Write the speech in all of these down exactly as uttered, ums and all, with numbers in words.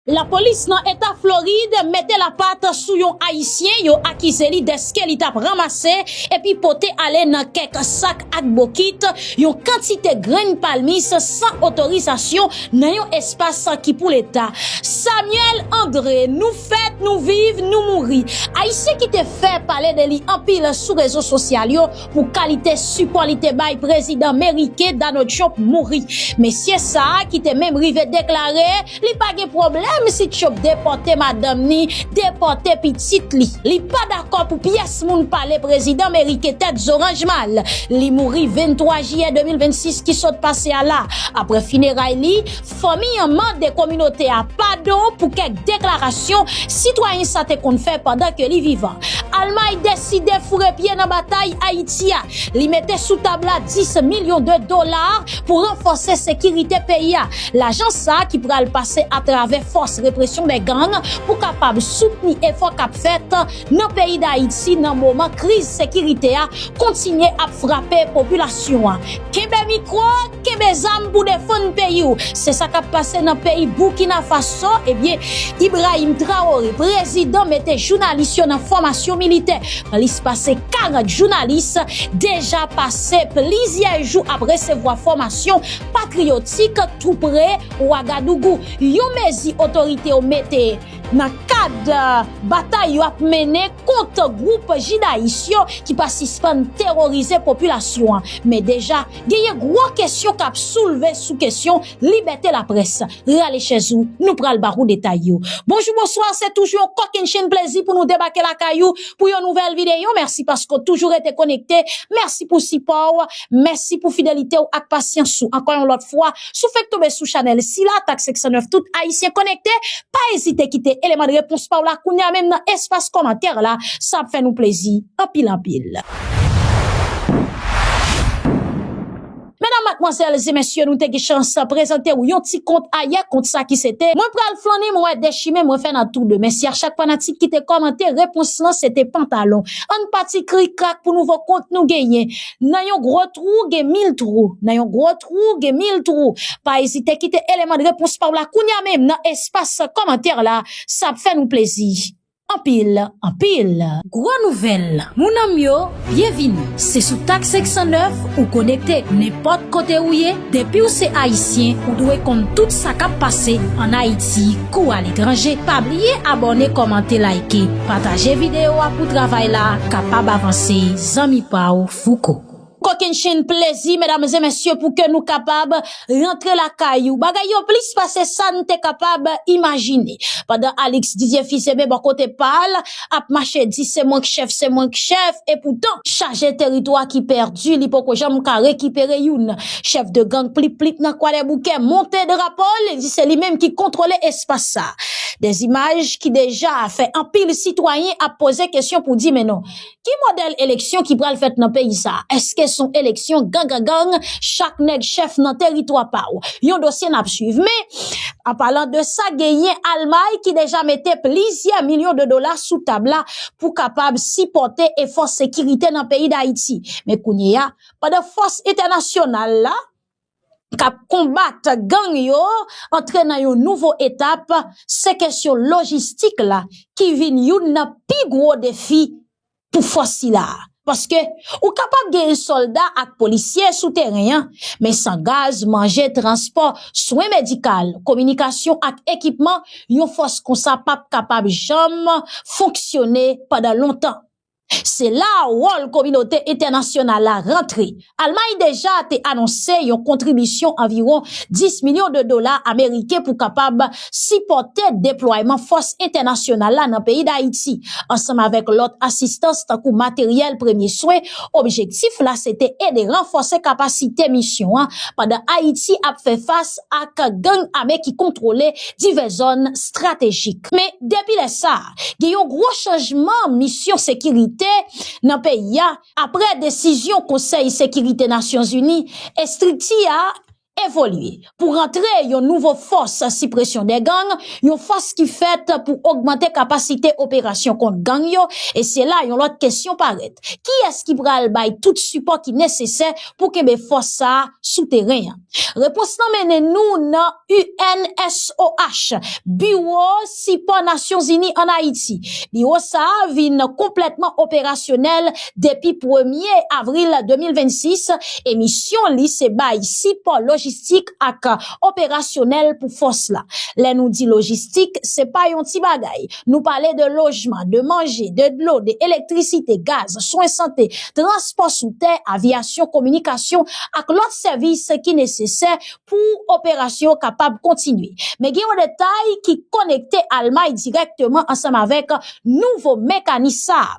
Lapolis nan eta Florid mete lapat sou yon Ayisyen yo akize li dèske li t ap ranmase epi pote ale nan kèk sak ak bokit yon kantite grenn palmis san otorizasyon nan yon espas ki pou Leta. Samuel André, nou fèt, nou viv, nou mouri. Ayisyen ki te fè pale de li anpil sou rezo sosyal yo pou kalite sipò li te bay prezidan meriken Donald Trump mouri. Mesye sa a ki te menm rive deklare li pa gen pwoblèm si Trump depòte madanm ni, depòte pitit li. Li pa dakò pou pyès moun pale prezidan meriken tèt zoranj mal. Li mouri venntwa jiyè de mil vennsis ki sot pase a la. Apre fineray li, fanmi an mande kominote a padon pou kèk deklarasyon sitwayen sa te konn fè pandan ke li vivan. Almay deside foure pye nan batay Ayiti a. Li mete sou tab la dis milyon de dola pou ranfòse sekirite peyi a. Lajan sa a ki pral pase atravè fòs represyon dè gang pou kapab soutni efò k ap fèt nan peyi Dayiti nan moman kriz sekirite a kontinye ap frape popilasyon an. Kenbe mikwo, kenbe zam pou defann peyi w. Se sa k ap pase nan peyi Burkina Faso. Ebyen, Ibrahim Traoré, prezidan, mete jounalis yo nan fòmasyon militè. Plis pase karant jounalis deja pase plizyè jou ap resevwa fòmasyon patriyotik tou pre Ouagadougou. Yon mezi otorite yo mete nan kad, eh, batay yo ap mennen kont gwoup jidayis yo ki pa sispann teworize popilasyon an. Men deja, genyen gwo kesyon k ap soulve sou kesyon libète laprès. Rale chèz ou, nou pral ba ou detay yo. Bonjou, bonswa, se toujou yon kokennchenn plezi pou nou debake lakay ou pou yon nouvèl videyo. Mèsi paske w toujou rete konekte. Mèsi pou sipò w. Mèsi pou fidelite w ak pasyans ou. Ankò yon lòt fwa, si w fèk tonbe sou chanèl sila, Tak senk san nèf, tout Ayisyen konekte, pa ezite kite eleman de repons pa w la kounye a menm nan espas kòmantè la. Sa ap fè nou plezi anpil, anpil. Medam, madmwazèl e mesye, nou te gen chans prezante w yon ti kont ayè, kont sa ki se te. Mwen pral flannen, mwen wè dechimen, mwen fè nan tou de. Mèsi a chak fanatik ki te kòmante, repons lan se te pantalon. Ann pati krikrak pou nouvo kont nou genyen. Nan yon gwo twou, gen mil twou. Nan yon gwo twou, gen mil twou. Pa ezite kite eleman de repons pa w la kounye a menm nan espas kòmantè la. Sa ap fè nou plezi. Anpil, anpil. Gwo nouvèl, moun an m yo, byenvini. Se sou Tak senk san nèf ou konekte. Nenpòt kote ou ye, depi w se Ayisyen, ou dwe konn tout sa k ap pase ann Ayiti kou aletranje. Pa bliye abòne, kòmante, like, pataje videyo a pou travay la kapab avanse. Zanmi pa w, Fouco. Kokennchenn plezi, medam e mesye, pou ke nou kapab rantre lakay ou. Bagay yo plis pase sa n te kapab imajine. Pandan Alix Didier Fils-Aimé bò kote pa l ap mache di se mwen k chèf, se mwen k chèf, epoutan, chaje teritwa ki pèdi, li poko janm ka rekipere youn. Chèf de gang Plip Plip nan Kwadèboukè monte drapo l, li di se li menm ki kontwole espas sa. Dè imaj ki deja fè anpil sitwayen ap poze kesyon pou di, men non, ki modèl eleksyon ki pral fèt nan peyi sa? Èske se yon eleksyon gang gang gang, chak nèg chèf nan teritwa pa w? Yon dosye n ap swiv. Men, an palan de sa, genyen Almay ki deja mete plizyè milyon de dola sou tab la pou kapab sipòte efò sekirite nan peyi Dayiti. Men kounye a, pandan fòs entènasyonal la k ap konbat gang yo antre nan yon nouvo etap, se kesyon lojistik la ki vin youn nan pi gwo defi pou fòs sila a. Paske ou kapab genyen sòlda ak polisye sou teren an, men san gaz, manje, transpò, swen medikal, kominikasyon ak ekipman, yon fòs konsa p ap kapab janm fonksyone pandan lontan. Se la a wòl kominote entènasyonal la rantre. Almay deja te anonse yon kontribisyon anviwon dis milyon de dola ameriken pou kapab sipòte deplwayman fòs entènasyonal la nan peyi Dayiti, ansanm avèk lòt asistans tankou materyèl premye swen. Objektif la se te ede ranfòse kapasite misyon an pandan Ayiti ap fè fas ak gang ame ki kontwole divès zòn estratejik. Men depi lè sa a, gen yon gwo chanjman misyon sekirite nan peyi a, apre desizyon Konsèy Sekirite Nasyonzini, estrikti a evolye pou rantre yon nouvo fòs sipresyon dè gang, yon fòs ki fèt pou ogmante kapasite operasyon kont gang yo, e se la yon lòt kesyon parèt. Kiyès ki pral bay tout sipò ki nesesè pou kenbe fòs sa a sou teren an? Repons lan mennen nou nan U N S O H, Biwo Sipò Nasyonzini ann Ayiti. Biwo sa a vin konplètman operasyonèl depi premye avril de mil vennsis, e misyon li se bay sipò lojistik ak operasyonèl pou fòs la. Lè nou di lojistik, se pa yon ti bagay. Nou pale de lojman, de manje, de dlo, de elektrisite, gaz, swen sante, transpò sou tè, avyasyon, kominikasyon ak lòt sèvis ki nesesè pou operasyon yo kapab kontinye. Men gen yon detay ki konekte Almay dirèkteman ansanm avèk nouvo mekanis sa a.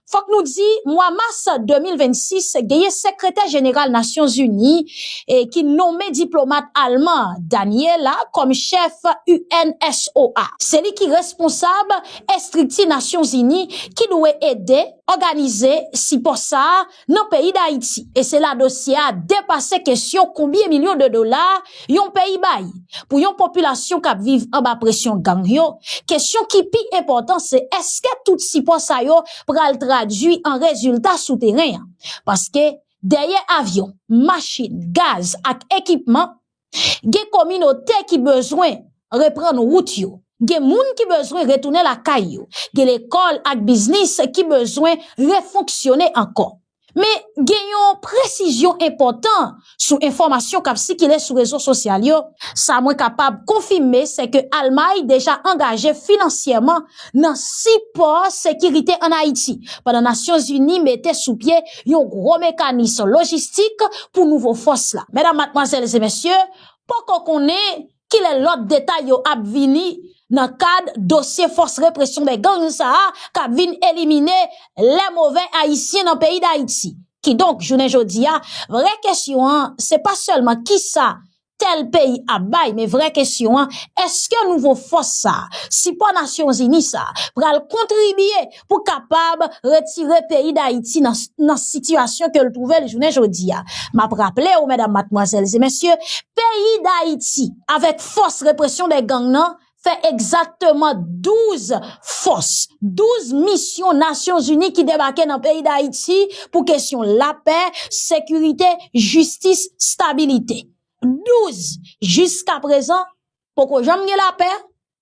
Fòk nou di, mwa mas de mil vennsis, genyen sekretè jeneral Nasyonzini, e, ki nonmen diplomat alman Daniela kòm chèf U N S O A. Se li ki responsab estrikti Nasyonzini ki dwe ede òganize sipò sa a nan peyi Dayiti. E se la dosye a depase kesyon konbyen milyon de dola yon peyi bay pou yon popilasyon k ap viv anba presyon gang yo. Kesyon ki pi enpòtan se èske tout sipò sa yo pral tradui an rezilta sou teren an? Paske dèyè avyon, machin, gaz ak ekipman, gen kominote ki bezwen reprann wout yo. Gen moun ki bezwen retounen lakay yo. Gen lekòl ak biznis ki bezwen refonksyone ankò. Men gen yon presizyon enpòtan sou enfòmasyon k ap sikile sou rezo sosyal yo. Sa mwen kapab konfime, se ke Almay deja angaje finansyèman nan sipò sekirite ann Ayiti, pandan Nasyonzini mete sou pye yon gwo mekanis lojistik pou nouvo fòs la. Medam, madmwazèl e mesye, poko konnen kilè lòt detay yo ap vini nan kad dosye fòs represyon dè gang sa a k ap vin elimine lè movè ayisyen nan peyi Dayiti. Kidonk, jounen jodi a, vrè kesyon an, se pa sèlman kisa tèl peyi ap bay, men vrè kesyon an, èske nouvo fòs sa a, sipò Nasyonzini sa a, pral kontribye pou kapab retire peyi Dayiti nan, nan sitiyasyon ke l twouve l jounen jodi a? M ap raple w, medam, madmwazèl e mesye, peyi Dayiti, avèk fòs represyon dè gang nan, fè egzakteman douz fòs, douz misyon Nasyonzini ki debake nan peyi Dayiti pou kesyon lapè, sekirite, jistis, stabilite. Douz. Jiska prezan, poko janm gen lapè,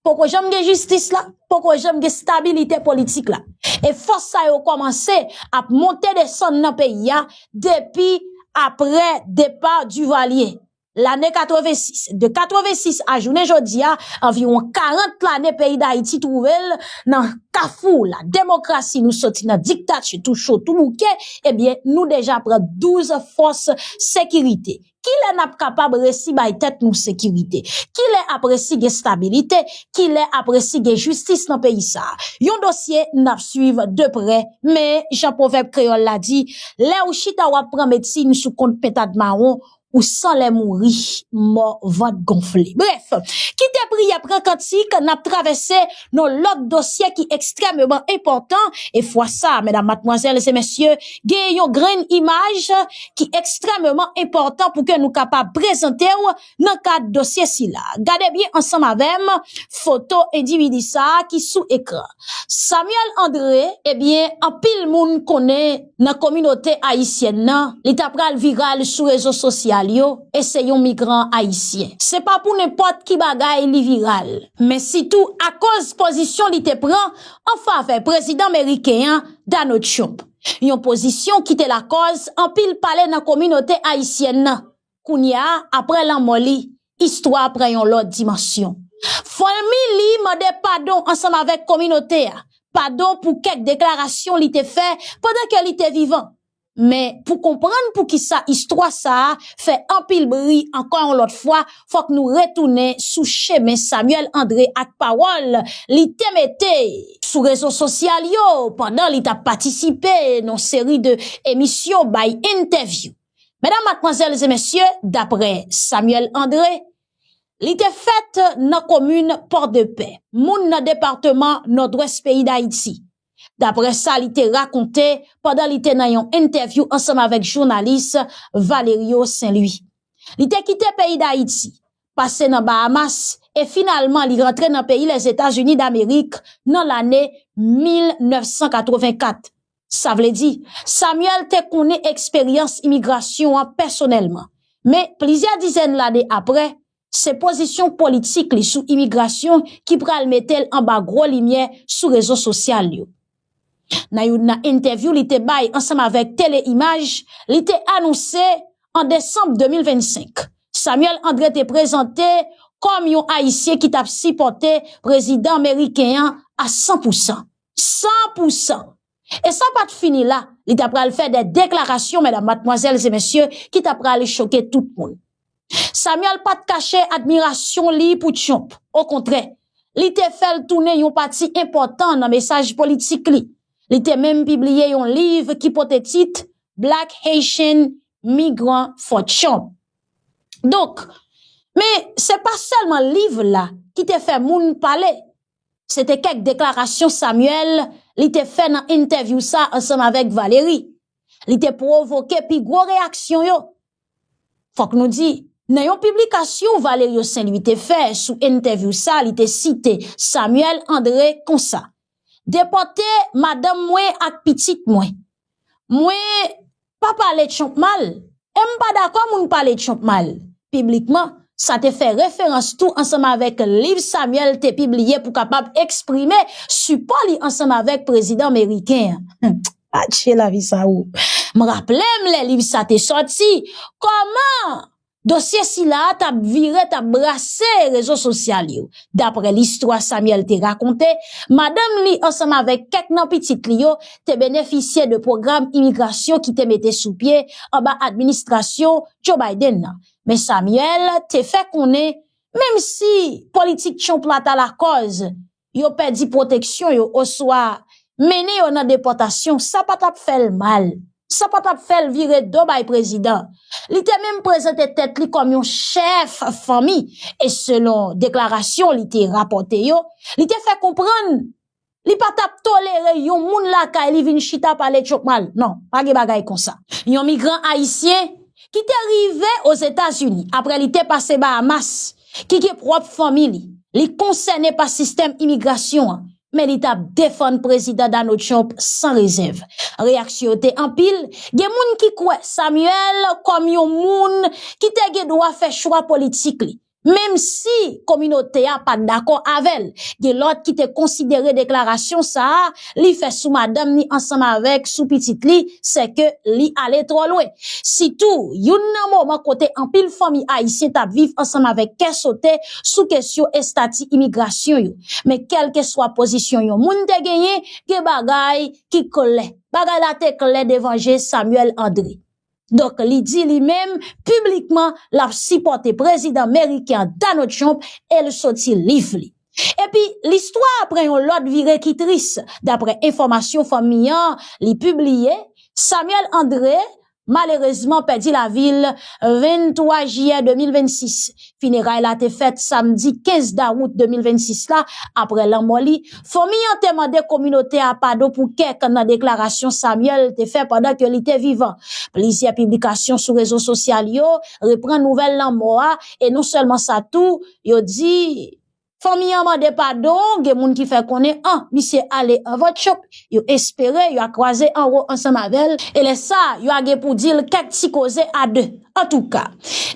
poko janm gen jistis la, poko janm gen stabilite politik la. E fòs sa yo kòmanse ap monte desann nan peyi a depi apre depa Duvalier. Lane katrevensis. De katrevensis a jounen jodi a, anviwon karant lane peyi Dayiti twouve l nan kafou la demokrasi, nou soti nan diktati tou cho tou bouke, ebyen, nou deja pran douz fòs sekirite. Kilè n ap kapab resi bay tèt nou sekirite? Kilè ap resi gen stabilite? Kilè ap resi gen jistis nan peyi sa a? Yon dosye n ap swiv de prè, men jan pwovèb kreyòl la di, lè ou chita w ap pran medsin sou kont pentad mawon, ou san lè mouri, mò vant gonfle. Brèf, kite priyè pran kantik, n ap travèse nan lòt dosye ki ekstrèmeman enpòtan, e fwa sa, medam, madmwazèl e mesye, gen yon grenn imaj ki ekstrèmeman enpòtan pou ke nou kapab prezante w nan kad dosye sila. Gade byen ansanm avè m foto endividi sa a ki sou ekran. Samuel André, ebyen, anpil moun konnen nan kominote ayisyèn nan, li ta pral viral sou rezo sosyal yo, e se yon migran ayisyen. Se pa pou nenpòt ki bagay li viral, men sitou akoz pozisyon li te pran an favè prezidan meriken an, Donald Trump. Yon pozisyon ki te lakòz anpil pale nan kominote ayisyèn nan. Kounye a, apre lanmò li, istwa pran yon lòt dimansyon. Fanmi li mande padon ansanm avèk kominote a, padon pou kèk deklarasyon li te fè pandan ke li te vivan. Men, pou konprann poukisa istwa sa a fè anpil bri ankò yon lòt fwa, fòk nou retounen sou chemen Samuel André ak pawòl li te mete sou rezo sosyal yo pandan li t ap patisipe nan seri de emisyon bay entèvyou. Medam, madmwazèl e mesye, daprè Samuel André, li te fèt nan komin Pòdepè, moun nan depatman Nòdwès peyi Dayiti. Daprè sa li te rakonte pandan li te nan yon entèvyou ansanm avèk jounalis Valerio Saint-Louis. Li te kite peyi Dayiti, pase nan Bahamas, e finalman li rantre nan peyi Lèzetazini Damerik nan lane mil nèf san katrevenkat. Sa vle di, Samuel te konnen eksperyans imigrasyon an pèsonèlman. Men, plizyè dizèn lane apre, se pozisyon politik li sou imigrasyon ki pral mete l anba gwo limyè sou rezo sosyal yo. Nan youn nan entèvyou li te bay ansanm avèk Tele Imaj, li te anonse an desanm de mil vennsenk, Samuel André te prezante kòm yon Ayisyen ki t ap sipòte prezidan meriken an a san pou san. San pou san! E sa pa t fini la, li ta pral fè de deklarasyon, medam, madmwazèl e mesye, ki ta pral choke tout moun. Samuel pa t kache admirasyon li pou Trump. Okontrè, li te fè l tounen yon pati enpòtan nan mesaj politik li. Li te menm pibliye yon liv ki pote tit Black Haitian Migrant for Trump. Donk, men se pa sèlman liv la ki te fè moun pale. Se te kèk deklarasyon Samuel li te fè nan entèvyou sa ansanm avèk Valérie. Li te pwovoke pi gwo reyaksyon yo. Fòk nou di, nan yon piblikasyon Valerio Saint Louis te fè sou entèvyou sa, li te site Samuel André konsa: "Depòte madanm mwen ak pitit mwen. Mwen pa pale Trump mal, e m pa dakò moun pale Trump mal." Piblikman, sa te fè referans tou ansanm avèk liv Samuel te pibliye pou kapab eksprime sipò li ansanm avèk prezidan meriken an. Hmm, adje lavi sa ou. M raple m lè liv sa te sòti, kòman dosye sila a t ap vire, t ap brase rezo sosyal yo. Daprè listwa Samuel te rakonte, madanm li ansanm avèk kèk nan pitit li yo te benefisye de pwogram imigrasyon ki te mete sou pye anba administrasyon Joe Biden nan. Men Samuel te fè konnen, menm si politik Trump la ta lakòz yo pèdi pwoteksyon yo oswa mennen yo nan depòtasyon, sa pa t ap fè l mal. Sa pa t ap fè l vire do bay prezidan. Li te menm prezante tèt li kòm yon chèf fanmi, e selon deklarasyon li te rapòte yo, li te fè konprann li pa t ap tolere yon moun lakay li vin chita pale Trump mal. Non, pa gen bagay konsa. Yon migran ayisyen ki te rive Ozetazini apre li te pase Bahamas, ki gen pwòp fanmi li, li konsène pa sistèm imigrasyon an, men li t ap defann prezidan Donald Trump san rezèv. Reyaksyon yo te anpil, gen moun ki kwè Samuel kòm yon moun ki te gen dwa fè chwa politik li, menm si kominote a pa t dakò avè l. Gen lòt ki te konsidere deklarasyon sa a li fè sou madanm ni ansanm avèk sou pitit li, sèke li ale twò lwen. Sitou, youn nan moman kote anpil fanmi ayisyen t ap viv ansanm avèk kè sote sou kesyon estati imigrasyon yo. Men kèlkeswa pozisyon yon moun te genyen, gen bagay ki klè. Bagay la te klè devan je Samuel André. Donk, li di li menm piblikman l ap sipòte prezidan meriken an Donald Trump e l soti liv li. Epi, listwa a pran yon lòt vire ki tris. Daprè enfòmasyon fanmi an li pibliye, Samuel André malerezman pèdi lavi l venntwa jiyè de mil vennsis. Fineray la te fèt samdi kenz dawout de mil vennsis la. Apre lanmò li, fanmi an te mande kominote a padon pou kèk nan deklarasyon Samuel te fè pandan ke li te vivan. Plizyè piblikasyon sou rezo sosyal yo reprann nouvèl lanmò a, e non sèlman sa tou, yo di fanmi an mande padon, gen moun ki fè konnen, an, misye ale anvan Trump, yo espere yo a kwaze anwo ansanm avè l, e lè sa, yo a gen pou di l kèk ti koze a de. Antouka,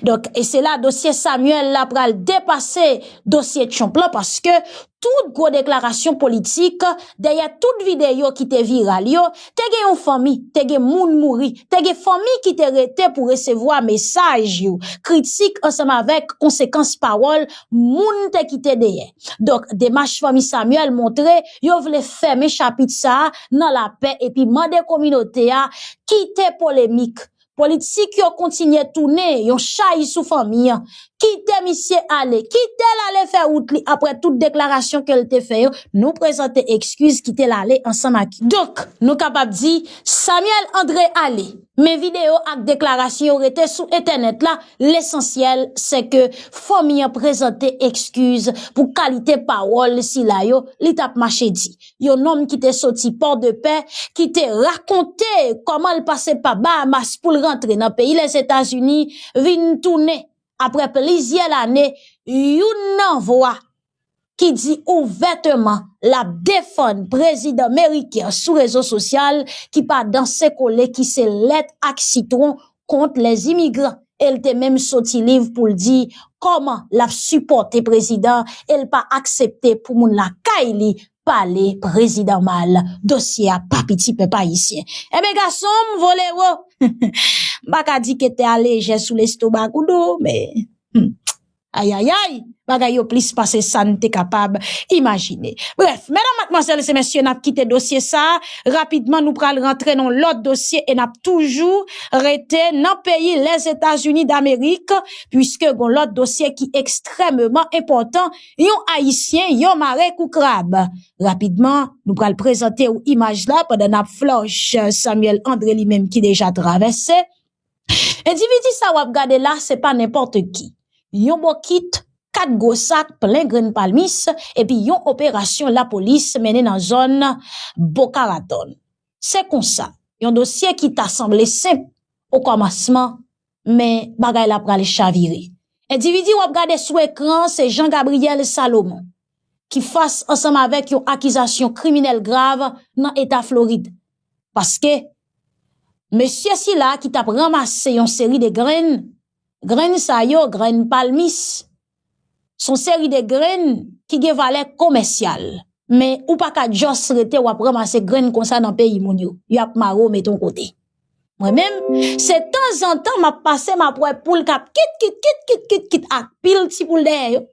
donk, e se la dosye Samuel la pral depase dosye Trump lan, paske tout gwo deklarasyon politik, dèyè tout videyo ki te viral yo, te gen yon fanmi, te gen moun mouri, te gen fanmi ki te rete pou resevwa mesaj yo, kritik ansanm avèk konsekans pawòl moun te kite dèyè. Donk, demach fanmi Samuel montre yo vle fèmen chapit sa a nan lapè epi mande kominote a kite polemik politik yo kontinye tounen yon chay sou fanmi an. kite misye ale, kite l ale fè wout li apre tout deklarasyon ke l te fè yo, nou prezante ekskiz, kite l ale ansanm ak yo. Donk, nou kapab di, Samuel André ale, men videyo ak deklarasyon yo rete sou entènèt la, lesansyèl se ke fanmi an prezante ekskiz pou kalite pawòl sila yo li t ap mache di. Yon nonm ki te soti Pòdepè, ki te rakonte kòman l pase pa Bahamas pou l rantre nan peyi Lèzetazini, vin tounen apre plizyè lane, youn nan vwa ki di ouvèteman l ap defann prezidan meriken an sou rezo sosyal ki pa danse kole, ki se lèt ak sitwon kont lèzimigran. E l te menm soti live pou l di kòman l ap sipòte prezidan e l pa aksepte pou moun lakay li pale prezidan mal. Dosye a pa piti, pèp ayisyen. Enben, gason m, vole wo. M pa ka di ke tè a lejè sou lestomak ou dou, men, hmm, ayayay, bagay yo plis pase sa n te kapab imajine. Brèf, medam, madmwazèl e mesye, n ap kite dosye sa a. Rapidman, nou pral rantre nan lòt dosye e n ap toujou rete nan peyi Lèzetazini Damerik, piske gon lòt dosye ki ekstrèmeman enpòtan, yon Ayisyen yo mare kou krab. Rapidman, nou pral prezante w imaj la pandan n ap flòch Samuel André li menm ki deja travèse. Endividi sa w ap gade la, se pa nenpòt ki. Yon bokit, kat gwo sak plen grenn palmis, epi yon operasyon lapolis mennen nan zòn Boca Raton. Se konsa, yon dosye ki ta sanble senp okòmansman, men bagay la pral chavire. Endividi w ap gade sou ekran an se Jean Gabriel Salomon, ki fas ansanm avèk yon akizasyon kriminèl grav nan eta Florid. Paske mesye sila ki t ap ranmase yon seri de grenn, grenn sa yo, grenn palmis, se yon seri de grenn ki gen valè komèsyal. Men ou pa ka just rete w ap ranmase grenn konsa nan peyi moun yo. Y ap mare w mete yon kote. Mwen menm, se tanzantan m ap pase, m ap wè poul k ap kit, kit, kit, kit, kit, kit, ak pil ti poul dèyè yo.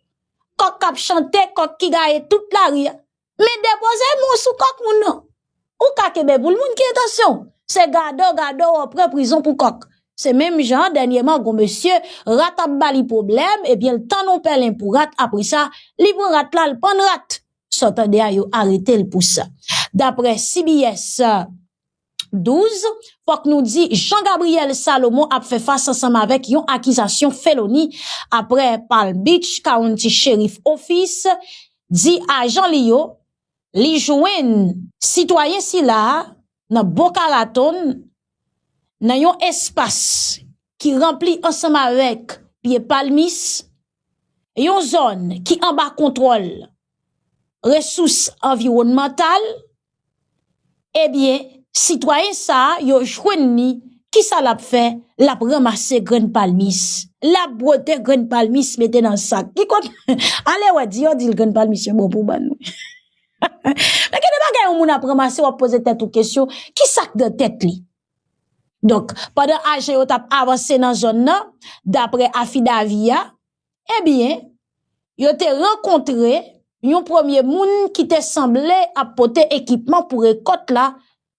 Kòk k ap chante, kòk ki gaye tout lari a. Men depoze men w sou kòk moun nan. Ou ka kenbe poul moun, ki entansyon w? Se gade w, gade w, w ap pran prizon pou kòk. Se menm jan, dènyèman, gon mesye, rat ap ba li pwoblèm, ebyen, l tann yon pèlen pou rat, apre sa, li pran rat la, l pann rat. Sa w tande a, yo arete l pou sa. Daprè C B S douz, fòk nou di, Jean Gabriel Salomon ap fè fas ansanm avèk yon akizasyon feloni aprè Palm Beach County Sheriff Office di ajan li yo, li jwenn sitwayen sila a nan Boca Raton, nan yon espas ki ranpli ansanm avèk pye palmis, yon zòn ki anba kontwòl resous anviwònmantal, ebyen, sitwayen sa a, yo jwenn li, kisa l ap fè? L ap ranmase grenn palmis. L ap bwote grenn palmis, mete nan sak. Li konn, ale wè, di yo di l grenn palmis yo bon pou bann wi. Men gen de bagay yon moun ap ranmase, w ap poze tèt ou kesyon, kisa k nan tèt li? Donk, pandan ajan yo t ap avanse nan zòn nan, daprè afidavi a, ebyen, yo te rankontre yon premye moun ki te sanble ap pote ekipman pou rekòt la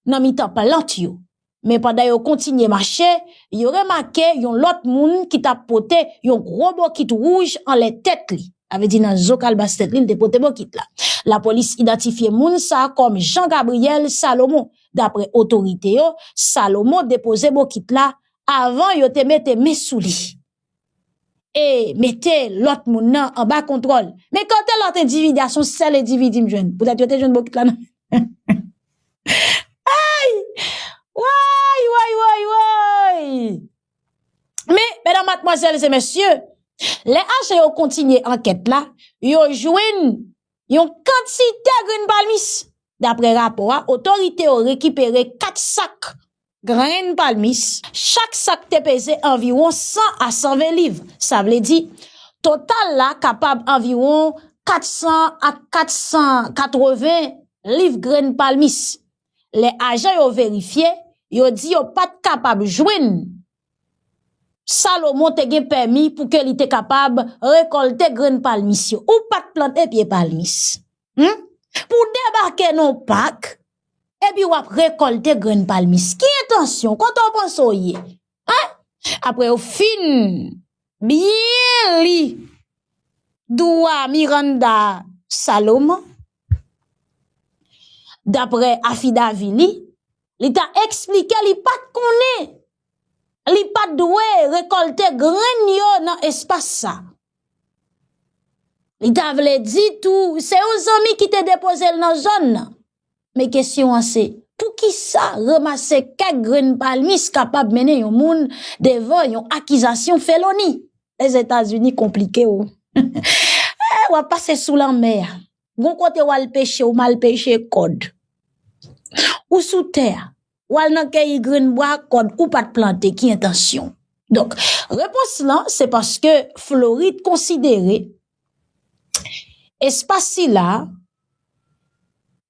nan mitan plant yo. Men pandan yo kontinye mache, yo remake yon lòt moun ki t ap pote yon gwo bokit wouj anlè tèt li. Sa vle di nan zo kalbas tèt li, li te pote bokit la. Lapolis idantifye moun sa a kòm Jean Gabriel Salomon. Daprè otorite yo, Salomon depoze bokit la avan yo te mete men sou li e mete lòt moun nan anba kontwòl. Men kote lòt endividi a? Se yon sèl endividi m jwenn. Poutèt yo te jwenn bokit la nan. Ay! Woy, woy, woy, woy! Men, medam, madmwazèl e mesye, lè ajan yo kontinye ankèt la, yo jwenn yon kantite grenn palmis. Daprè rapò a, otorite yo rekipere kat sak grenn palmis. Chak sak te peze anviwon san a san ven liv. Sa vle di, total la kapab anviwon kat san a kat san katreven liv grenn palmis. Lè ajan yo verifye, yo di yo pa t kapab jwenn Salomon te gen pèmi pou ke li te kapab rekòlte grenn palmis yo. Ou pa t plante pye palmis. Hmm? Pou w debake nan yon pak, epi w ap rekòlte grenn palmis. Ki entansyon? Kote w panse w ye? Hein? Apre yo fin byen li dwa Miranda Salomon, daprè afidavi li, li ta eksplike li pa t konnen, li pa t dwe rekòlte grenn yo nan espas sa. Li ta vle di tou, se yon zanmi ki te depoze l nan zòn nan. Men kesyon an se, poukisa ranmase kèk grenn palmis kapab mennen yon moun devan yon akizasyon feloni? Lèzetazini konplike o. Eh, w ap pase sou lanmè a. Gon kote w al peche, ou mal peche kòd. Ou sou tè a, w al nan keyi grenn bwa, kòd ou pa t plante, ki entansyon? Donk, repons lan, se paske Florid konsidere espas sila,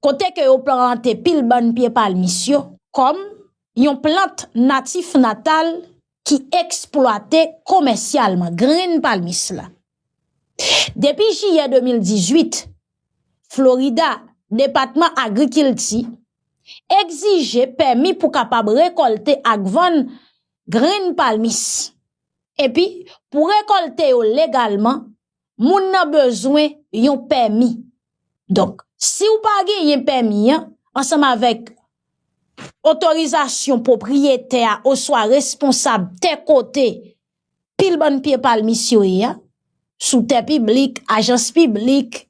kote ke yo plante pil bann pye palmis yo, kòm yon plant natif natal ki eksplwate komèsyalman, grenn palmis la. Depi jiyè de mil dizuit, Florida, Depatman Agrikilti, egzije pèmi pou kapab rekòlte ak vann grenn palmis. Epi, pou rekòlte yo legalman, moun nan bezwen yon pèmi. Donk, si w pa genyen pèmi an, ansanm avèk otorizasyon pwopriyetè a oswa responsab tè kote pil bann pye palmis yo ye a, sou tè piblik, ajans piblik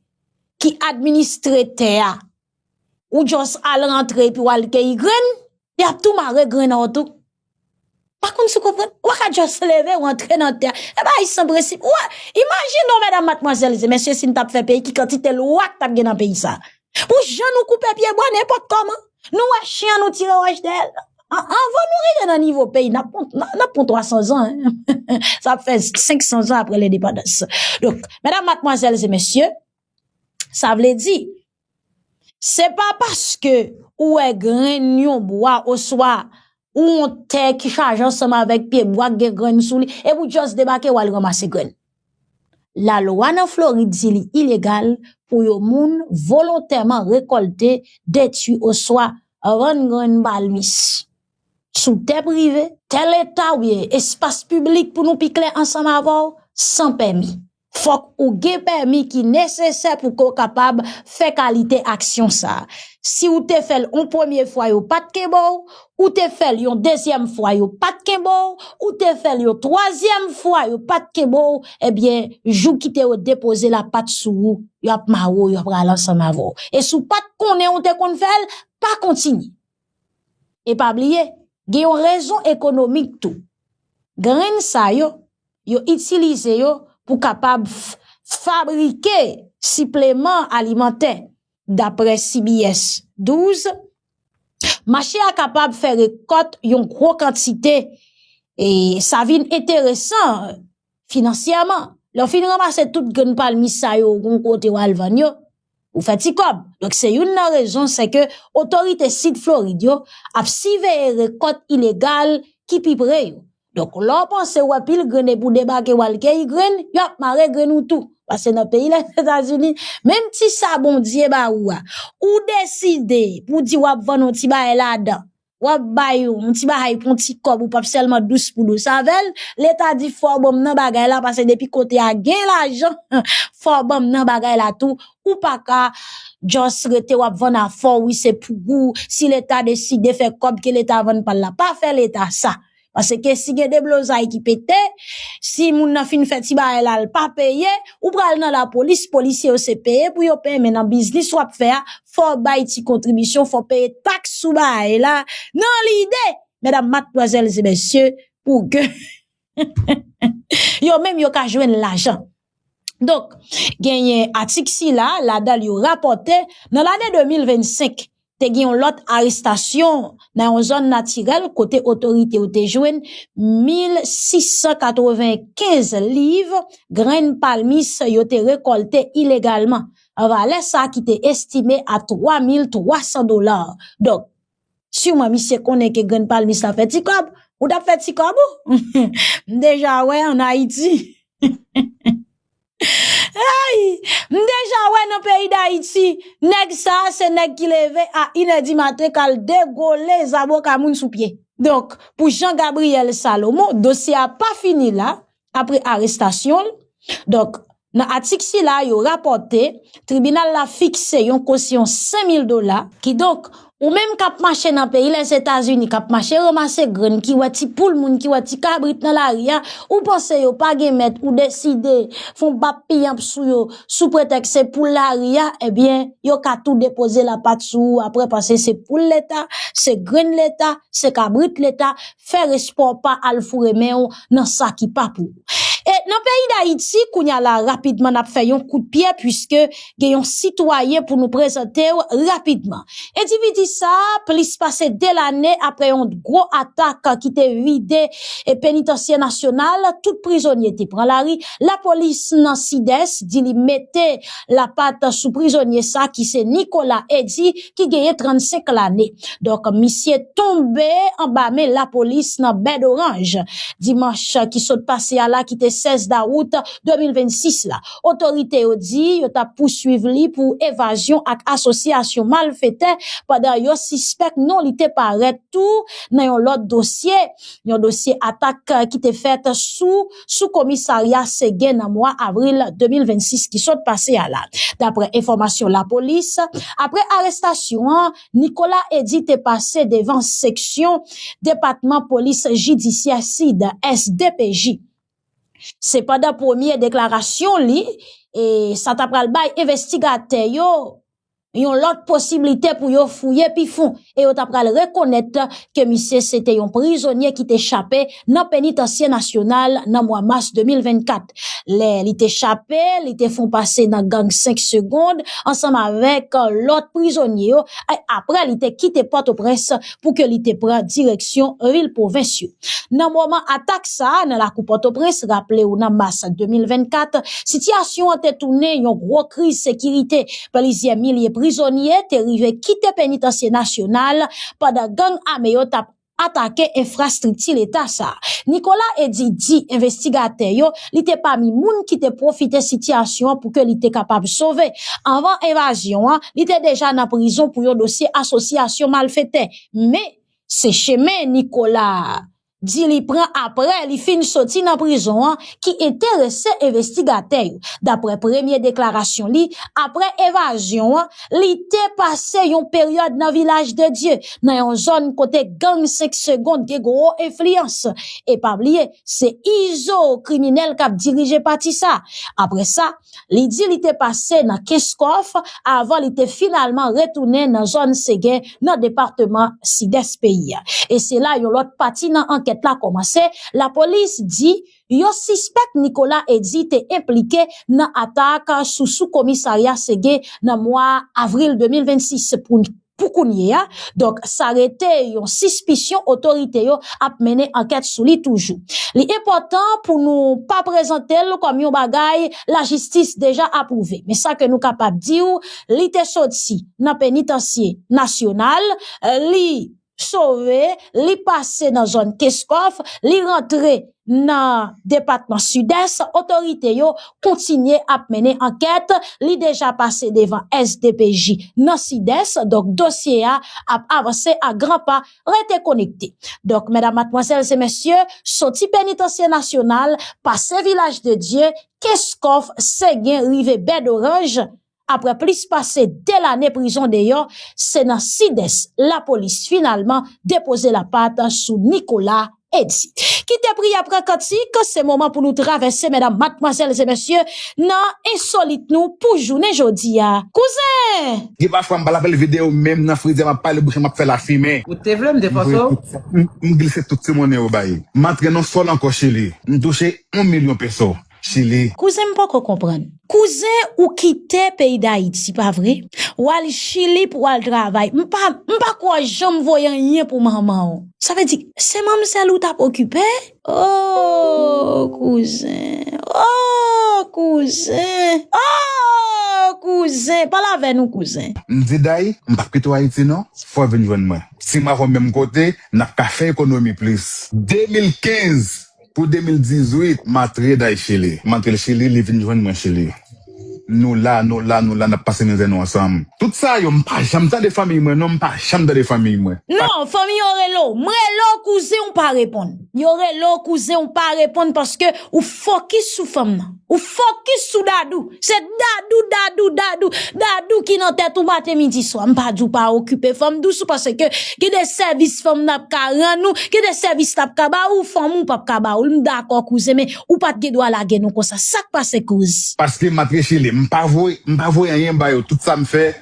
ki administre tè a, ou just al rantre epi w al keyi grenn, y ap tou mare grenn an w tou. Pa konn si w konprann. Ou pa ka just leve, w antre nan tè a. E bagay san prensip. Ou wè, imajine w, medam, madmwazèl e mesye, si n t ap fè peyi, ki kantite lwa k t ap gen nan peyi sa. Pou jan nou koupe pye bwa, nenpòt kòman. Nou wè chen an, nou tire wòch dèyè l. An-, anvan nou rive nan nivo peyi, n ap pran, n ap, n ap pran twa san zan, en. Sa ap fè senk san zan apre lendepandans. Donk, medam, madmwazèl e mesye, sa vle di, se pa paske ou wè grenn yon bwa oswa ou yon tè ki chaje ansanm avèk pye bwa k gen grenn sou li, epi w just debake w al ranmase grenn. Lalwa nan Florid di li ilegal pou yon moun volontèman rekòlte, detwi oswa vann grenn palmis sou tè prive, tè leta oubyen espas piblik, pou nou pi klè ansanm avè w, san pèmi. Fòk ou gen pèmi ki nesesè pou ke w kapab fè kalite aksyon sa a. Si w te fè l yon premye fwa, yo pa t kenbe w, ou te fè l yon dezyèm fwa, yo pa t kenbe w, ou te fè l yon twazyèm fwa, yo pa t kenbe w, ebyen, jou kite yo depoze lapat sou ou, y ap mare w, y ap pral ansanm avè w. E si w pa t konnen ou te konn fè l, pa kontinye. E pa bliye, gen yon rezon ekonomik tou. Grenn sa yo, yo itilize yo pou kapab f-, fabrike sipleman alimantè. Daprè C B S douz, mache a kapab fè rekòt yon gwo kantite, e sa vin enteresan finansyèman. Lè w fin ranmase tout grenn palmis sa yo, gon kote w al vann yo, ou fè ti kòb. Donk, se youn nan rezon, se ke otorite Sid Florid yo ap siveye rekòt ilegal ki pi pre yo. Donk, lè w panse w wè pil grenn epi w debake w al keyi grenn, y ap mare grenn ou tou. Paske nan peyi Lèzetazini, menm ti sa Bondye ba ou a, ou deside pou w di w ap vann yon ti bagay ladan, w ap bay yon ti bagay pou yon ti kòb, ou p ap sèlman dous pou dous avè l, Leta di fò w ban m nan bagay la, paske depi kote a gen lajan, fò w ban m nan bagay la tou, ou pa ka just rete w ap vann afè w, wi, se pou ou, si Leta deside fè kòb ke Leta vann pa l la, pa fè Leta sa. Paske si gen deblozay ki pete, si moun nan fin fè ti bagay la, l pa peye, ou pral nan lapolis, polisye yo se peye pou yo peye, men nan biznis w ap fè a, fò w bay ti kontribisyon, fò w peye taks sou bagay la, nan lide, medam, madmwazèl e mesye, pou ke yo menm yo ka jwenn lajan. Donk, genyen atik sila, ladan l yo rapòte, nan lane de mil vennsenk, te gen yon lòt arestasyon nan yon zòn natirèl kote otorite yo te jwenn mil sis san katrevenkenz liv grenn palmis yo te rekòlte ilegalman, an valè sa ki te estime a twa mil twa san dola. Donk, siman misye konnen ke grenn palmis la fè ti kòb, ou t ap fè ti kòb ou? M deja wè ann Ayiti. Ay! M deja wè nan peyi Dayiti, nèg sa a se nèg ki leve a inè di maten k al degole zaboka moun sou pye. Donk, pou Jean Gabriel Salomon, dosye a pa fini la, apre arestasyon l. Donk, nan atik sila, yo rapòte, tribinal la fikse yon kosyon senk mil dola. Kidonk, ou menm k ap mache nan peyi Lèzetazini, k ap mache ranmase grenn, ki wè ti poul moun, ki wè ti kabrit nan lari a, ou panse yo pa gen mèt, ou deside fè yon bap piyanp sou yo, sou pretèks se poul lari a, ebyen, yo ka tou depoze lapat sou ou apre, paske se poul Leta, se grenn Leta, se kabrit Leta, fè respè w, pa al foure men w nan sa ki pa pou ou. E nan peyi Dayiti, kounye a la, rapidman, n ap fè yon kout pye, piske gen yon sitwayen pou nou prezante w rapidman. Endividi sa a, plis pase de lane apre yon gwo atak ki te vide e penitansye nasyonal, tout prizonye te pran lari. Lapolis nan Sidès di li mete lapat sou prizonye sa ki se Nicolas Eddy, ki genyen trannsenk lane. Donk, misye tonbe anba men lapolis nan Bèdoranj. Dimanch ki sot pase a la, ki te sèz dawout de mil vennsis la. Otorite yo di yo t ap pouswiv li pou evazyon ak asosyasyon malfetè pandan yo sispèk non li te parèt tou nan yon lòt dosye, yon dosye atak ki te fèt sou, sou komisarya Segen nan mwa avril de mil vennsis ki sot pase a la. Daprè enfòmasyon lapolis, apre arestasyon an, Nicolas Eddy te pase devan seksyon Depatman Polis Jidisyè Sid, S D P J. Sepandan, premye deklarasyon li, e sa ta pral bay envestigatè yo yon lòt posiblite pou yo fouye pi fon, e yo ta pral rekonèt ke misye se te yon prizonye ki te chape nan penitansye nasyonal nan mwa mas de mil vennkat. Lè li te chape, li te fè yon pase nan gang senk Segond ansanm avèk lòt prizonye yo, e apre li te kite Pòtoprens pou ke li te pran direksyon vil pwovens yo. Nan moman atak sa a nan lakou Pòtoprens, raple w nan mas de mil vennkat, sitiyasyon an te tounen yon gwo kriz sekirite. Plizyè milye prizonye te rive kite penitansye nasyonal pandan gang ame yo t ap atake enfrastrikti Leta sa a. Nicolas Eddy di envestigatè yo li te pami moun ki te pwofite sitiyasyon an pou ke li te kapab sove. Anvan evazyon an, li te deja nan prizon pou yon dosye asosyasyon malfetè. Men, se chemen Nicolas di li pran apre li fin soti nan prizon an ki enterese envestigatè yo. Daprè premye deklarasyon li, apre evazyon an, li te pase yon peryòd nan Vilaj de Dye, nan yon zòn kote gang senk Segond gen gwo enfliyans. E pa bliye, se Izo kriminèl k ap dirije pati sa. Apre sa, li di li te pase nan Kenskòf avan li te finalman retounen nan zòn Segen nan depatman Sidès peyi a. E se la yon lòt pati nan ankèt la kòmanse. Lapolis di yo sispèk Nicolas Eddy te enplike nan atak sou sou komisarya Segen nan mwa avril de mil vennsis pou pou kounye a. Donk, sa rete yon sispisyon, otorite yo ap mennen ankèt sou li toujou. Li enpòtan pou nou pa prezante l kòm yon bagay lajistis deja apwouve. Men sa ke nou kapab di w, li te soti nan penitansye nasyonal, li sove, li pase nan zòn Kenskòf, li rantre nan depatman Sidès, otorite yo kontinye ap mennen ankèt. Li deja pase devan S D P J nan Sidès, donk dosye a ap avanse a gran pa. Rete konekte. Donk, medam, madmwazèl e mesye, soti penitansye nasyonal, pase Vilaj de Dye, Kenskòf, Segen, rive Bèdoranj, apre plis pase de lane prizon deyò, se nan Sidès lapolis finalman depoze lapat sou Nicolas Eddy. Kite priyè pran kantik, se moman pou nou travèse, medam, madmwazèl e mesye, nan ensolit nou pou jounen jodi a. Kouzen! Gen pafwa m pa lapèl videyo menm nan frizè m ap pale bouch mwen ap fè lafimen. Ou te vle m te fòse w? M, m glise tout ti monnen yo bay. M antre nan sòl ankò Chili. M touche yon milyon peso. Chili. Kouzen, m poko konprann. Kouzen, ou kite peyi Dayiti, pa vre? W al Chili pou w al travay. M pa, m pa kwè w janm voye anyen pou manman w. Sa vle di, se manmzèl ou t ap okipe? Oh, kouzen. Oh, kouzen. Oh, kouzen. Pale avè nou, kouzen. M di Day, m p ap kite w Ayiti non. Fò w vin jwenn mwen. Si m avè w menm kote, n ap ka fè ekonomi plis. De mil kenz pou de mil dizuit, m antre Day Chili. M antre l Chili, li vin jwenn mwen Chili. Nou la, nou la, nou la, n ap pase mizè nou ansanm. Tout sa yo, m pa janm tande fanmiy mwen, non, m pa janm tande fanmiy mwen. Non, fanmi yo rele w. M rele w, kouzen, ou pa reponn. Yo rele w, kouzen, ou pa reponn paske ou fokis sou fanm nan. Ou fokis sou Dadou. Se Dadou, Dadou, Dadou, Dadou ki nan tèt ou maten, midi, swa. M pa di w pa okipe fanm dous ou paske gen de sèvis fanm nan ap ka rann ou, gen de sèvis l ap ka ba ou, fanm ou p ap ka ba ou l. M dakò, kouzen, men ou pa t gen dwa lage nou konsa. Sa k pase, kouz? Paske m antre Chili, m pa voye, m pa voye anyen ba yo. Tout sa m fè,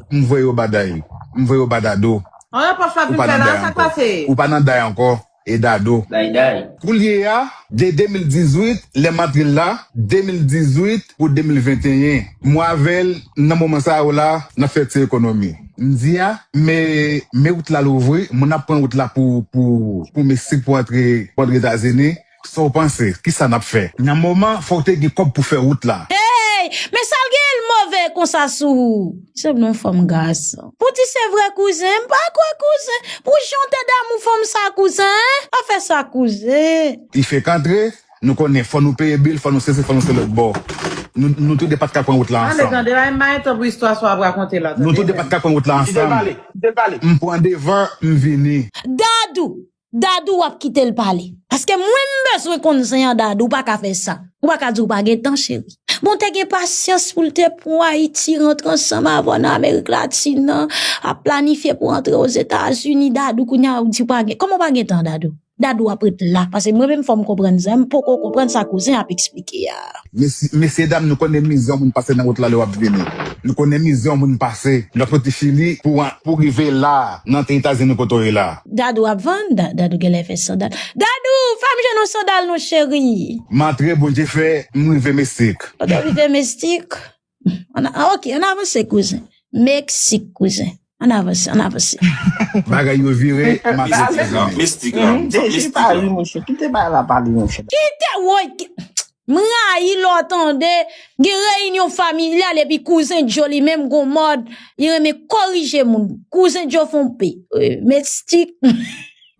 m voye yo ba Day. M voye yo ba Dadou. An, pòch la vin fè la, sa k pase? Ou pa nan Day ankò. E Dadou. Day, Day. Koulye a, de de mil dizuit, lè m antre la, de mil dizuit pou de mil venteyen. Mwen avè l, nan moman sa yo la, n ap fè ti ekonomi. M di a, men, men wout la louvri, moun ap pran wout la pou, pou, pou Meksik, pou antre, pou antre Etazini. Sa w panse? Kisa n ap fè? Nan moman, fò w te gen kòb pou fè wout la. Hey! Men sa l gen l move konsa sou ou? Sanble yon fanm gason. Pou di se vre kouzen, m pa kwè kouzen. Pou jan w te damou fanm sa kouzen, pa fè sa kouzen. Li fenk antre, nou konnen fò nou peye bil, fò nou sesi, fò nou se lòt bò. Nou, nou toude pa t ka pran wout la ansanm. Ale tande, la, m pa gen tan pou istwa sa w ap rakonte la, tande. Nou toude pa t ka pran wout la ansanm. M pran devan, m vini. Dadou! Dadou, w ap kite l pale. Paske mwen, m bezwen konn zen an, Dadou, w pa ka fè sa. Ou pa ka di w pa gen tan, cheri. Bon, te gen pasyans pou l te pran Ayiti, rantre ansanm avè w nan Amerik Latin nan, ap planifye pou antre Ozetazini, Dadou, kounye a, ou di w pa gen. Kòman w pa gen tan, Dadou? Dadou ap ret la. Paske mwen menm, fò m konprann zen an, m poko konprann sa kouzen ap eksplike a. Mesye, mesye dam, nou konnen mizè yon moun pase nan wout la lè w ap vini. Nou konnen mizè yon moun pase. Lè w soti Chili pou, pou rive la, nan tè Etazini kote w ye la. Dadou ap vann, Da-, Dadou genlè fè sandal. Dadou, fè m jwenn yon sandal non, cheri. M antre, Bondye fè, m rive Mesik. Kote w rive Mesik? Ann a-, ah, ok, ann avanse, kouzen. Meksik, kouzen. Ann avanse, ann avanse. Bagay yo vire, m ap soti. Mistik la, mistik la. Deje pa ri, monchè. Kite bagay la pale, monchè. Kite, woy, ki-, m rayi lè w tande gen reyinyon familyal epi kouzen Djo li menm gon mòd, li renmen korije moun. Kouzen Djo fè yon pe. Euh, mestik.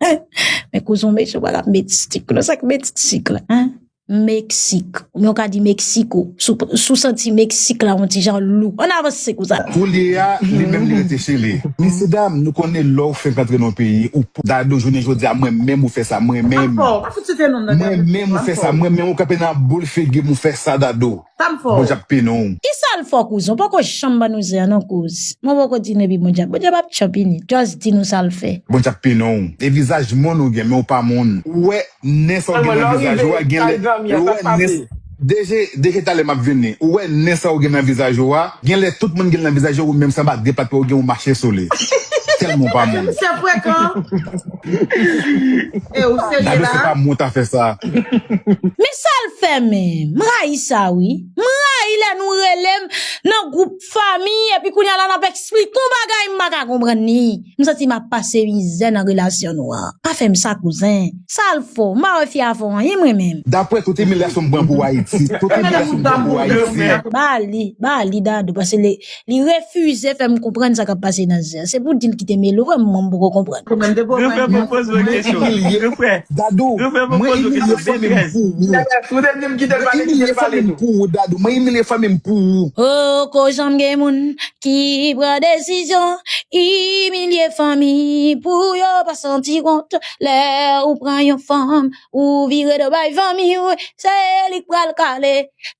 Men kouzen w mesye, w pa ka mestik, non, sa k mestik la, hein? Meksik. Oubyen w ka di Meksiko. Si w, si w santi Meksik la yon ti jan lou. Ann avanse konsa. Koulye a, li menm li rete Chili. Mesye dam, nou konnen lè w fenk antre nan yon peyi, ou p-, Dadou, jounen jodi a, mwen menm ou fè sa, mwen menm. Mwen menm ou fè sa, mwen menm ou kanpe nan boul figi m, ou fè sa, Dadou. Bondye ap pini w. Kisa l fè w, kouzen? Ou poko janm ban nou zen an non, kouz. Mwen poko di nou epi Bondye ap, Bondye p ap tchanpini. Just di nou sa l fè. Bondye ap pini w. E vizaj moun ou gen, men ou pa moun. Ou wè nen sa w gen nan vizaj ou a, genlè, ou wè nen, deje, deje talè m ap vini. Ou wè nen sa w gen nan vizaj ou a, genlè tout moun gen l nan vizaj yo, ou menm sanba de pat ou gen, ou mache sou li. Tèlman w pa moun. Misye frekan. E ou serye la? Dadou, se pa mwen ta fè sa. Men sa l fè menm? M rayi sa wi. M rayi lè nou rele m nan gwoup fanmi, epi kounye a la n ap eksplike yon bagay m pa ka konprann li. M santi m ap pase mizè nan relasyon nou an. Pa fè m sa, kouzen. Sa l fè w? M pa wè fi a fè w anyen, mwen menm. Daprè tout imilyasyon m pran pou Ayiti. Tout imilyasyon m pran pou Ayiti. Ba li, ba li, Dadou, paske li, li refize fè m konprann sa k ap pase nan zen an. Se pou di l kite mele w, mwen m poko konprann. Refè, mwen poze w kesyon. Refè. Dadou, mwen imilye fanmi m pou ou. Mwen imilye fanmi m pou ou, Dadou. Mwen imilye fanmi m pou ou. Poko janm gen moun ki pran desizyon, imilye fanmi pou yo pa santi wont. Lè ou pran yon fanm, ou vire do bay fanmi w, se li k pral kale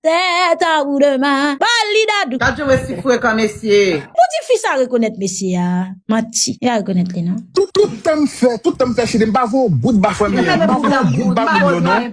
tèt a ou demen. Ba li, Dadou. Gad jan mesye frekan, mesye. Pou di fi sa rekonèt mesye a. Manti. Li pa rekonèt li, non. Tout, tout tan m fè, tout tan m fè Chili, m pa voye yon goud ba fanmi an. M pa voye yon goud ba moun yo, non.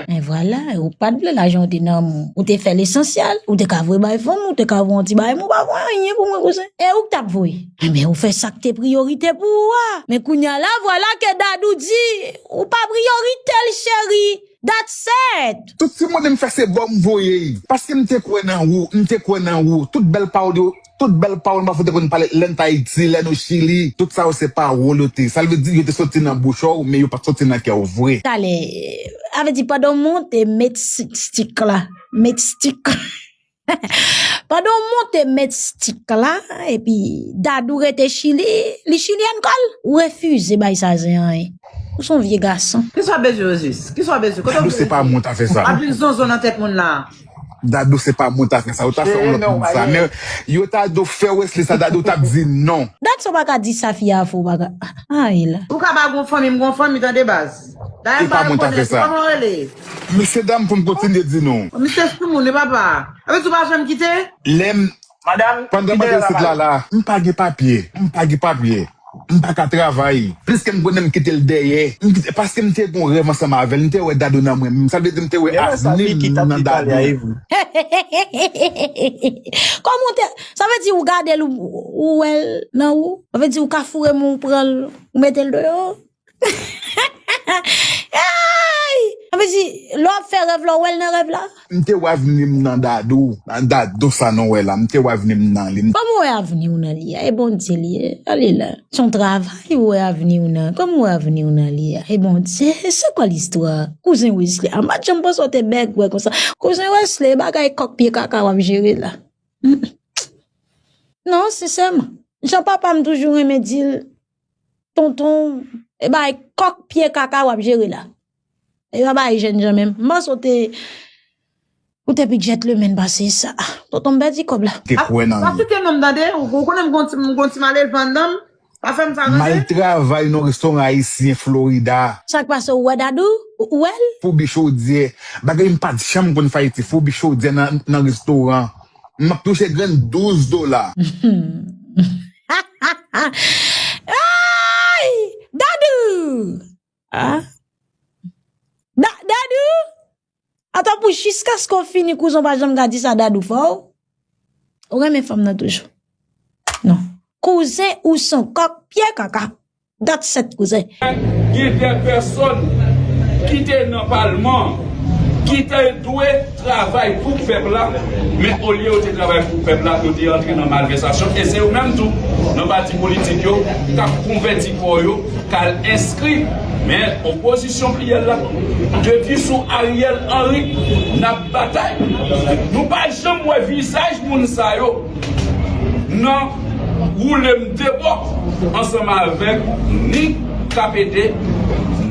Men vwala, ou pa t vle lajan, ou te nan, ou te fè lesansyèl, ou te ka voye bay fanmi, ou te ka voye yon ti bagay, men ou pa voye anyen pou mwen, kouzen. E ou k t ap voye? Enben, ou fè sa k te priyorite pou ou a. Men kounye a la, vwala ke Dadou di, ou pa priyorite l, cheri. That's it! Tout ti mande m fè se ba w m voye. Paske m te kwè nan ou, m te kwè nan ou. Tout bèl pawòl yo, tout bèl pawòl m pa fout te konn pale lè n t Ayiti, lè nou Chili. Tout sa yo se pawòl yo te. Sa l vle di yo te soti nan bouch ou, men yo pa t soti nan kè w vre. Talè, sa vle di pandan w monte Meksik la, Meksik. Pandan w monte Meksik la, epi Dadou rete Chili, li chilyèn kò l, ou refize bay sa zen an, hein. Ou se yon vye gason. Kisa w bezwen, Osis? Kisa w bezwen? Kote w vle rive? Dadou, se pa mwen ta fè sa. Ap vin zonzon nan tèt moun la. Dadou, se pa mwen ta fè sa, ou ta fè yon lòt moun sa. Men yo ta do fè Wesley sa, Dadou t ap di non. Dat sa w pa ka di sa fi a fè w pa ka. Ay la. Ou ka pa gon fanmi, m gon fanmi tande baz. Dayè m pa rekonèt ou, kòman w rele? Mesye dam, pou m kontinye di nou. Misye soumoun, e papa. Sa vle di ou pa janm kite? Lè m Pandan m ap resit la la, m pa gen papye, m pa gen papye, m pa ka travay. Pliske m konnen m kite l dèyè, m kite, paske m te gon rèv ansanm avè l, m te wè Dadou nan mwen menm. Sa vle di m te wè avni m nan Dadou. Kòman w te, sa vle di ou gade l, ou, ou wè l nan ou? Sa vle di ou ka foure men w, ou pran l, ou mete l deyò? Ay! Sa vle di, lè w ap fè rèv la, ou wè l nan rèv la? M te wè avni m nan Dadou, nan Dadou sa nou wè la, m te wè avni m nan li. Kòman w wè avni w nan li a? E Bondye li ye. Ale la. Se yon travay ou wè avni w nan. Kòman w wè avni w nan li a? E Bondye, se kwa listwa? Kouzen Wesley, a m pa t janm panse w te bèg wè konsa. Kouzen Wesley, bagay kòk pye kaka w ap jere la. Non, sensèman. Jan papa m toujou renmen di l, tonton, e bay kòk pye kaka w ap jere la. E pa bay jèn jan menm. M panse w te, ou te pi gentleman pase sa. Tonton, m pèdi kòb la. Te kwè nan li. Pa site non m tande, ou, ou konnen m gon ti, m gon ti malelve anndan m. Pa fè m sa tande. M al travay nan restoran ayisyen Florida. Sa k pase, ou wè Dadou? Ou, ou wè l? Foubi chodyè. Bagay m pa t janm konn fè Ayiti. Foubi chodyè nan, nan restoran. M ap touche grenn douz dola. Ay! Dadou! Ah? Da-, Dadou? Atanpou jiskaske w fini, kouzen, w pa janm ka di sa Dadou fè w. Ou renmen fanm nan toujou. Non. Kouzen, ou se yon kòk pye kaka. Dat sèt kouzen. Gen de pèsòn ki te nan palman, ki te dwe travay pou pèp la, men olye yo te travay pou pèp la, yo te antre nan malvèsasyon. E se yo menm tou, nan pati politik yo, k ap konvèti kò yo, k al enskri. Men opozisyon pliyèl la, depi sou Ariel Henry, n ap batay. Nou pa janm wè vizaj moun sa yo nan woule m de bò ansanm avèk ni K P D,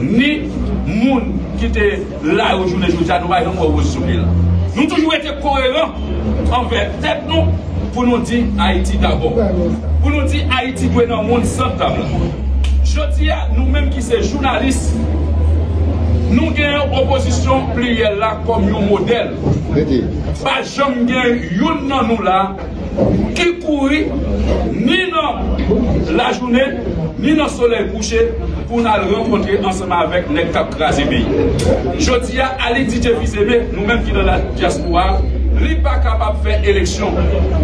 ni moun ki te la yo jounen jodi a, nou pa janm wè woz sou pye la. Nou toujou rete koeran anvè tèt nou pou nou di Ayiti dabò. Pou nou di Ayiti dwe nan moun san tab la. Jodi a, nou menm ki se jounalis, nou genyen opozisyon pliyèl la kòm yon modèl. Pa janm gen youn nan nou la ki kouri ni nan lajounen, ni nan solèy kouche pou n al rankontre ansanm avèk nèg k ap kraze peyi. Jodi a, Ali D J Fils-Aimé, nou menm ki nan la dyaspora, li pa kapab fè eleksyon.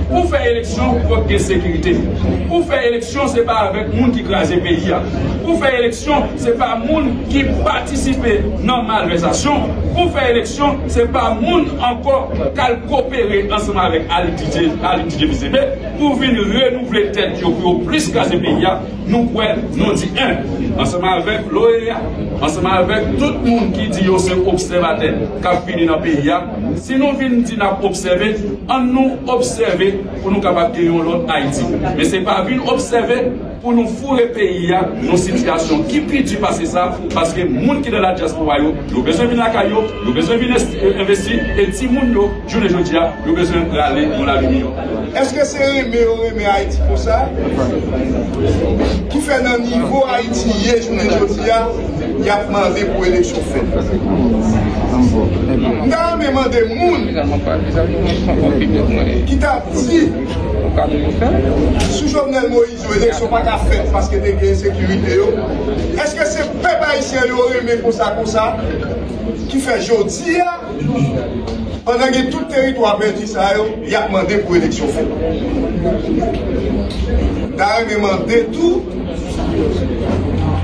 Pou fè eleksyon, fòk gen sekirite. Pou fè eleksyon, se pa avèk moun ki kraze peyi a. Pou fè eleksyon, se pa moun ki patisipe nan malvèsasyon. Pou fè eleksyon, se pa moun ankò k al kopere ansanm avèk Ali D J, Ali D J Fils-Aimé pou vin renouvle tèt yo, pou yo plis kraze peyi a. Nou kwè, nou di en, ansanm avèk l'OEA, ansanm avèk tout moun ki di yo se obsèvatè k ap vini nan peyi a. Si nou vin di n ap obsève, ann nou obsève pou nou kapab gen yon lòt Ayiti. Men se pa vin obsève pou nou foure peyi a nan sitiyasyon ki pi di pase sa, paske moun ki nan la dyaspora yo, yo bezwen vin lakay yo, yo bezwen vin envesti, e timoun yo, jounen jodi a, yo bezwen prale yon lavi miyò. Èske se renmen yo renmen Ayiti konsa ki fè nan nivo Ayiti ye jounen jodi a, y ap mande pou eleksyon fèt? M ta renmen mande moun ki t ap di sou Jovenel Moïse yo, eleksyon pa ka fèt paske te gen ensekirite yo. Èske se pèp ayisyen yo renmen konsa konsa ki fè jodi a, pandan gen tout teritwa pèdi sa yo, y ap mande pou eleksyon fèt? M ta renmen mande tou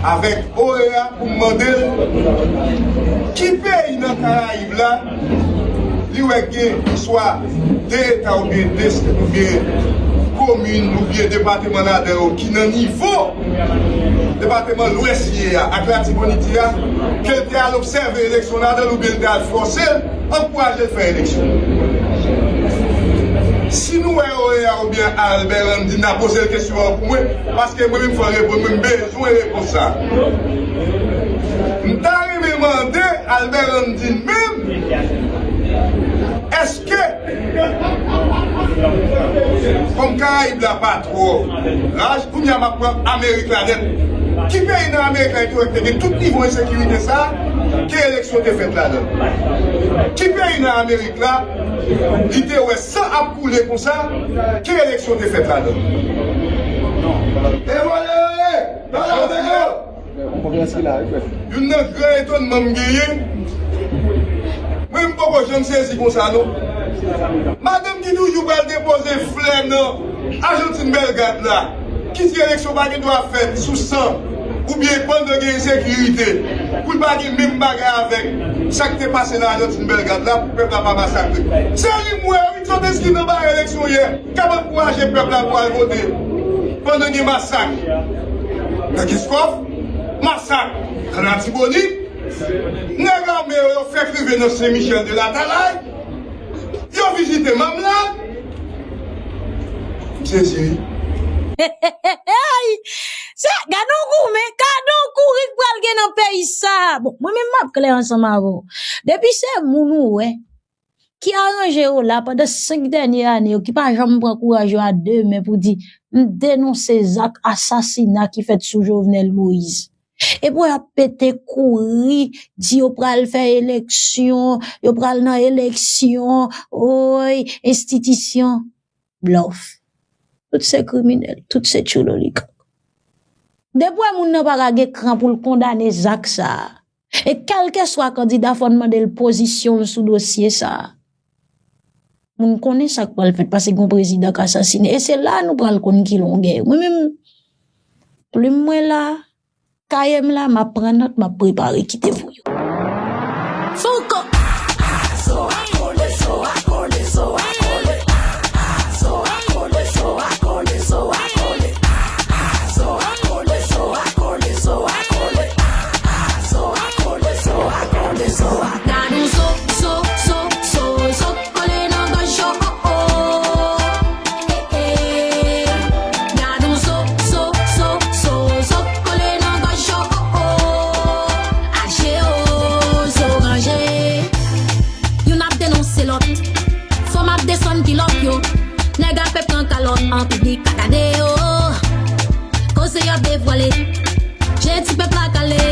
avèk OEA pou m mande l ki peyi nan Karayib la li wè gen swa de eta oubyen de, oubyen komin oubyen depatman ladan yo ki nan nivo depatman Lwès ye a ak Latibonit ye a, ke l te al obsève eleksyon ladan l oubyen l te al fòse l, ankouraje l fè eleksyon. Si nou wè OEA oubyen Albert Randy, n a poze l kesyon an pou mwen, paske mwen menm fò reponn, mwen bezwen repons sa. M ta renmen mande Albert Randy menm, Èske, kòm Karayib la pa twò laj, kounye a m ap pran Amerik la nèt. Ki peyi nan Amerik la ki te wè ki te gen tout nivo ensekirite sa a, ke eleksyon te fèt ladan l? Ki peyi nan Amerik la ki te wè san ap koule konsa, ke eleksyon te fèt ladan l? E vòlè yo ye! Vòlè yo! Youn nan gran etònman m genyen, mwen m poko janm sezi konsa non. Madanm ki toujou pral depoze flè nan Ajantin Bèlgad la, ki di eleksyon pa gen dwa fèt sou san, oubyen pandan gen ensekirite, pou l pa gen menm bagay avèk sa k te pase nan Ajantin Bèlgad la, pou pèp la pa masakre. Se li m wè wi, Tintoin Tesly nan bagay eleksyon yè, k ap ankouraje pèp la pou al vote. Pandan gen masak nan Kenskòf, masak nan Latibonit, nèg ame yo, yo fèk rive nan Sen Michèl de Latalay, yo vizite Mamlad. M sezi wi. Hey! Se, gade yon goumen, gade yon kouri k pral gen nan peyi sa. Bon, mwen menm m ap klè ansanm avè w. Depi se moun ou wè ki aranje yo la pandan senk dènye ane yo, ki pa janm pran kouraj yo a de men pou di, "M denonse zak asasina ki fèt sou Jovenel Moïse." Epi w ap pete kouri, di yo pral fè eleksyon, yo pral nan eleksyon, oy, enstitisyon. Blòf. Tout se kriminèl, tout se tchoul oligak. Depi w wè moun nan pa ka gen kran pou l kondane zak sa a, e kèlkeswa kandida, fò n mande l pozisyon l sou dosye sa a. Moun konnen sa k pral fèt, paske gen yon prezidan k asasinen. E se la a nou pral konn ki longè yo. Mwen menm, plim mwen la, kaye m la, m ap pran nòt, m ap prepare kite pou yo. Fouco! Gad on zo, zo, zo, zo, zo kole nan gòj yo, oh, oh. Eh, eh. Gad on zo, zo, zo, zo, zo kole nan gòj yo, oh, oh. Aje, oh, zo ranje. Youn ap denonse lòt. Fanm ap desann kilòt yo. Nèg ap pèp nan kalòt an piblik pa gade yo. Koze yo ap devwale. Je ti pèp la kale.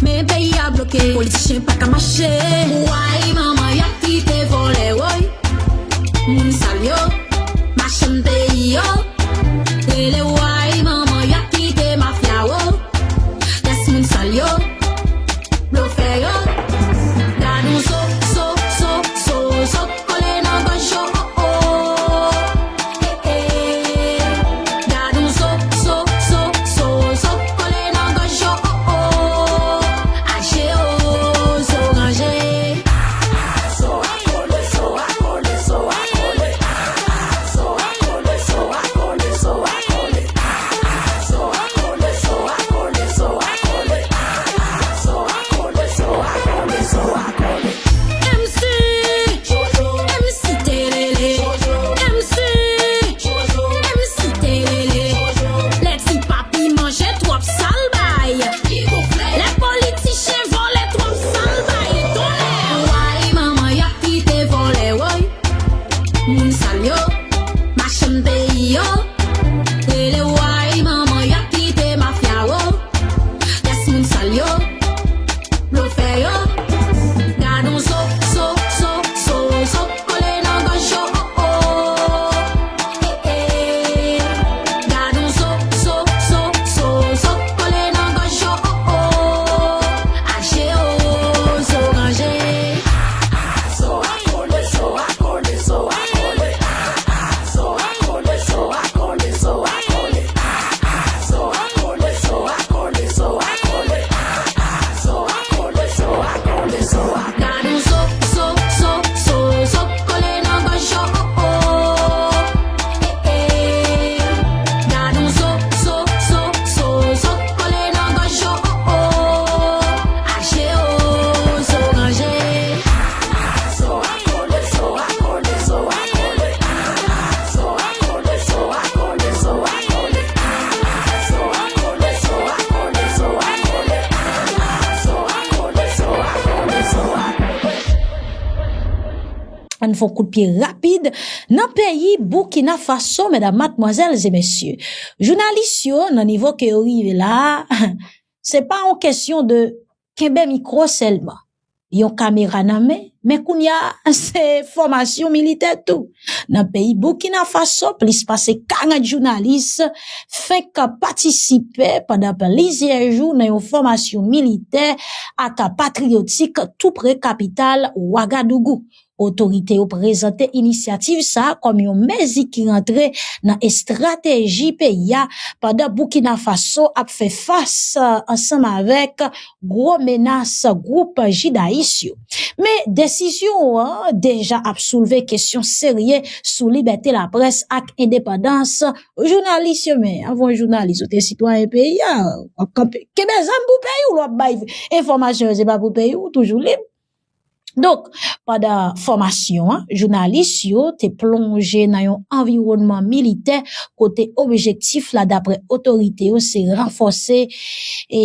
Men peyi a bloke. Politichen pa ka mache. Way manman y ap kite vòlè, woy. Moun sal yo. Machann peyi yo. Rele way manman y ap kite mafya, wo. Yès moun sal yo. Blofè yo. Gad on zo, zo, zo, zo, zo kole nan gòj yo, oh, oh. Eh, eh. Gad on zo, zo, zo, zo, zo kole nan gòj yo, oh, oh. Aje, oh, zo ranje. N fè yon kout pye rapid nan peyi Burkina Faso, medam, madmwazèl e mesye. Jounalis yo, nan nivo ke yo rive la, se pa yon kesyon de kenbe mikwo sèlman. Yon kamera nan men, men kounye a, se fòmasyon militè tou. Nan peyi Burkina Faso, plis pase karant jounalis fenk patisipe pandan plizyè jou nan yon fòmasyon militè ak patriyotik tou pre kapital Ouagadougou. Otorite yo prezante inisyativ sa a kòm yon mezi ki rantre nan estrateji peyi a, pandan Burkina Faso ap fè fas, eh, ansanm avèk gwo menas gwoup jidayis yo. Men desizyon an deja ap soulve kesyon serye sou libète laprès ak endepandans jounalis yo. Men, anvan w jounalis, ou te sitwayen peyi a, w ap kanpe, kenbe zam pou peyi w, lè w ap bay enfòmasyon yo, se pa pou peyi w, ou toujou lib. Donk, pandan fòmasyon an, jounalis yo te plonje nan yon anviwònman militè kote objektif la, daprè otorite yo, se ranfòse, e,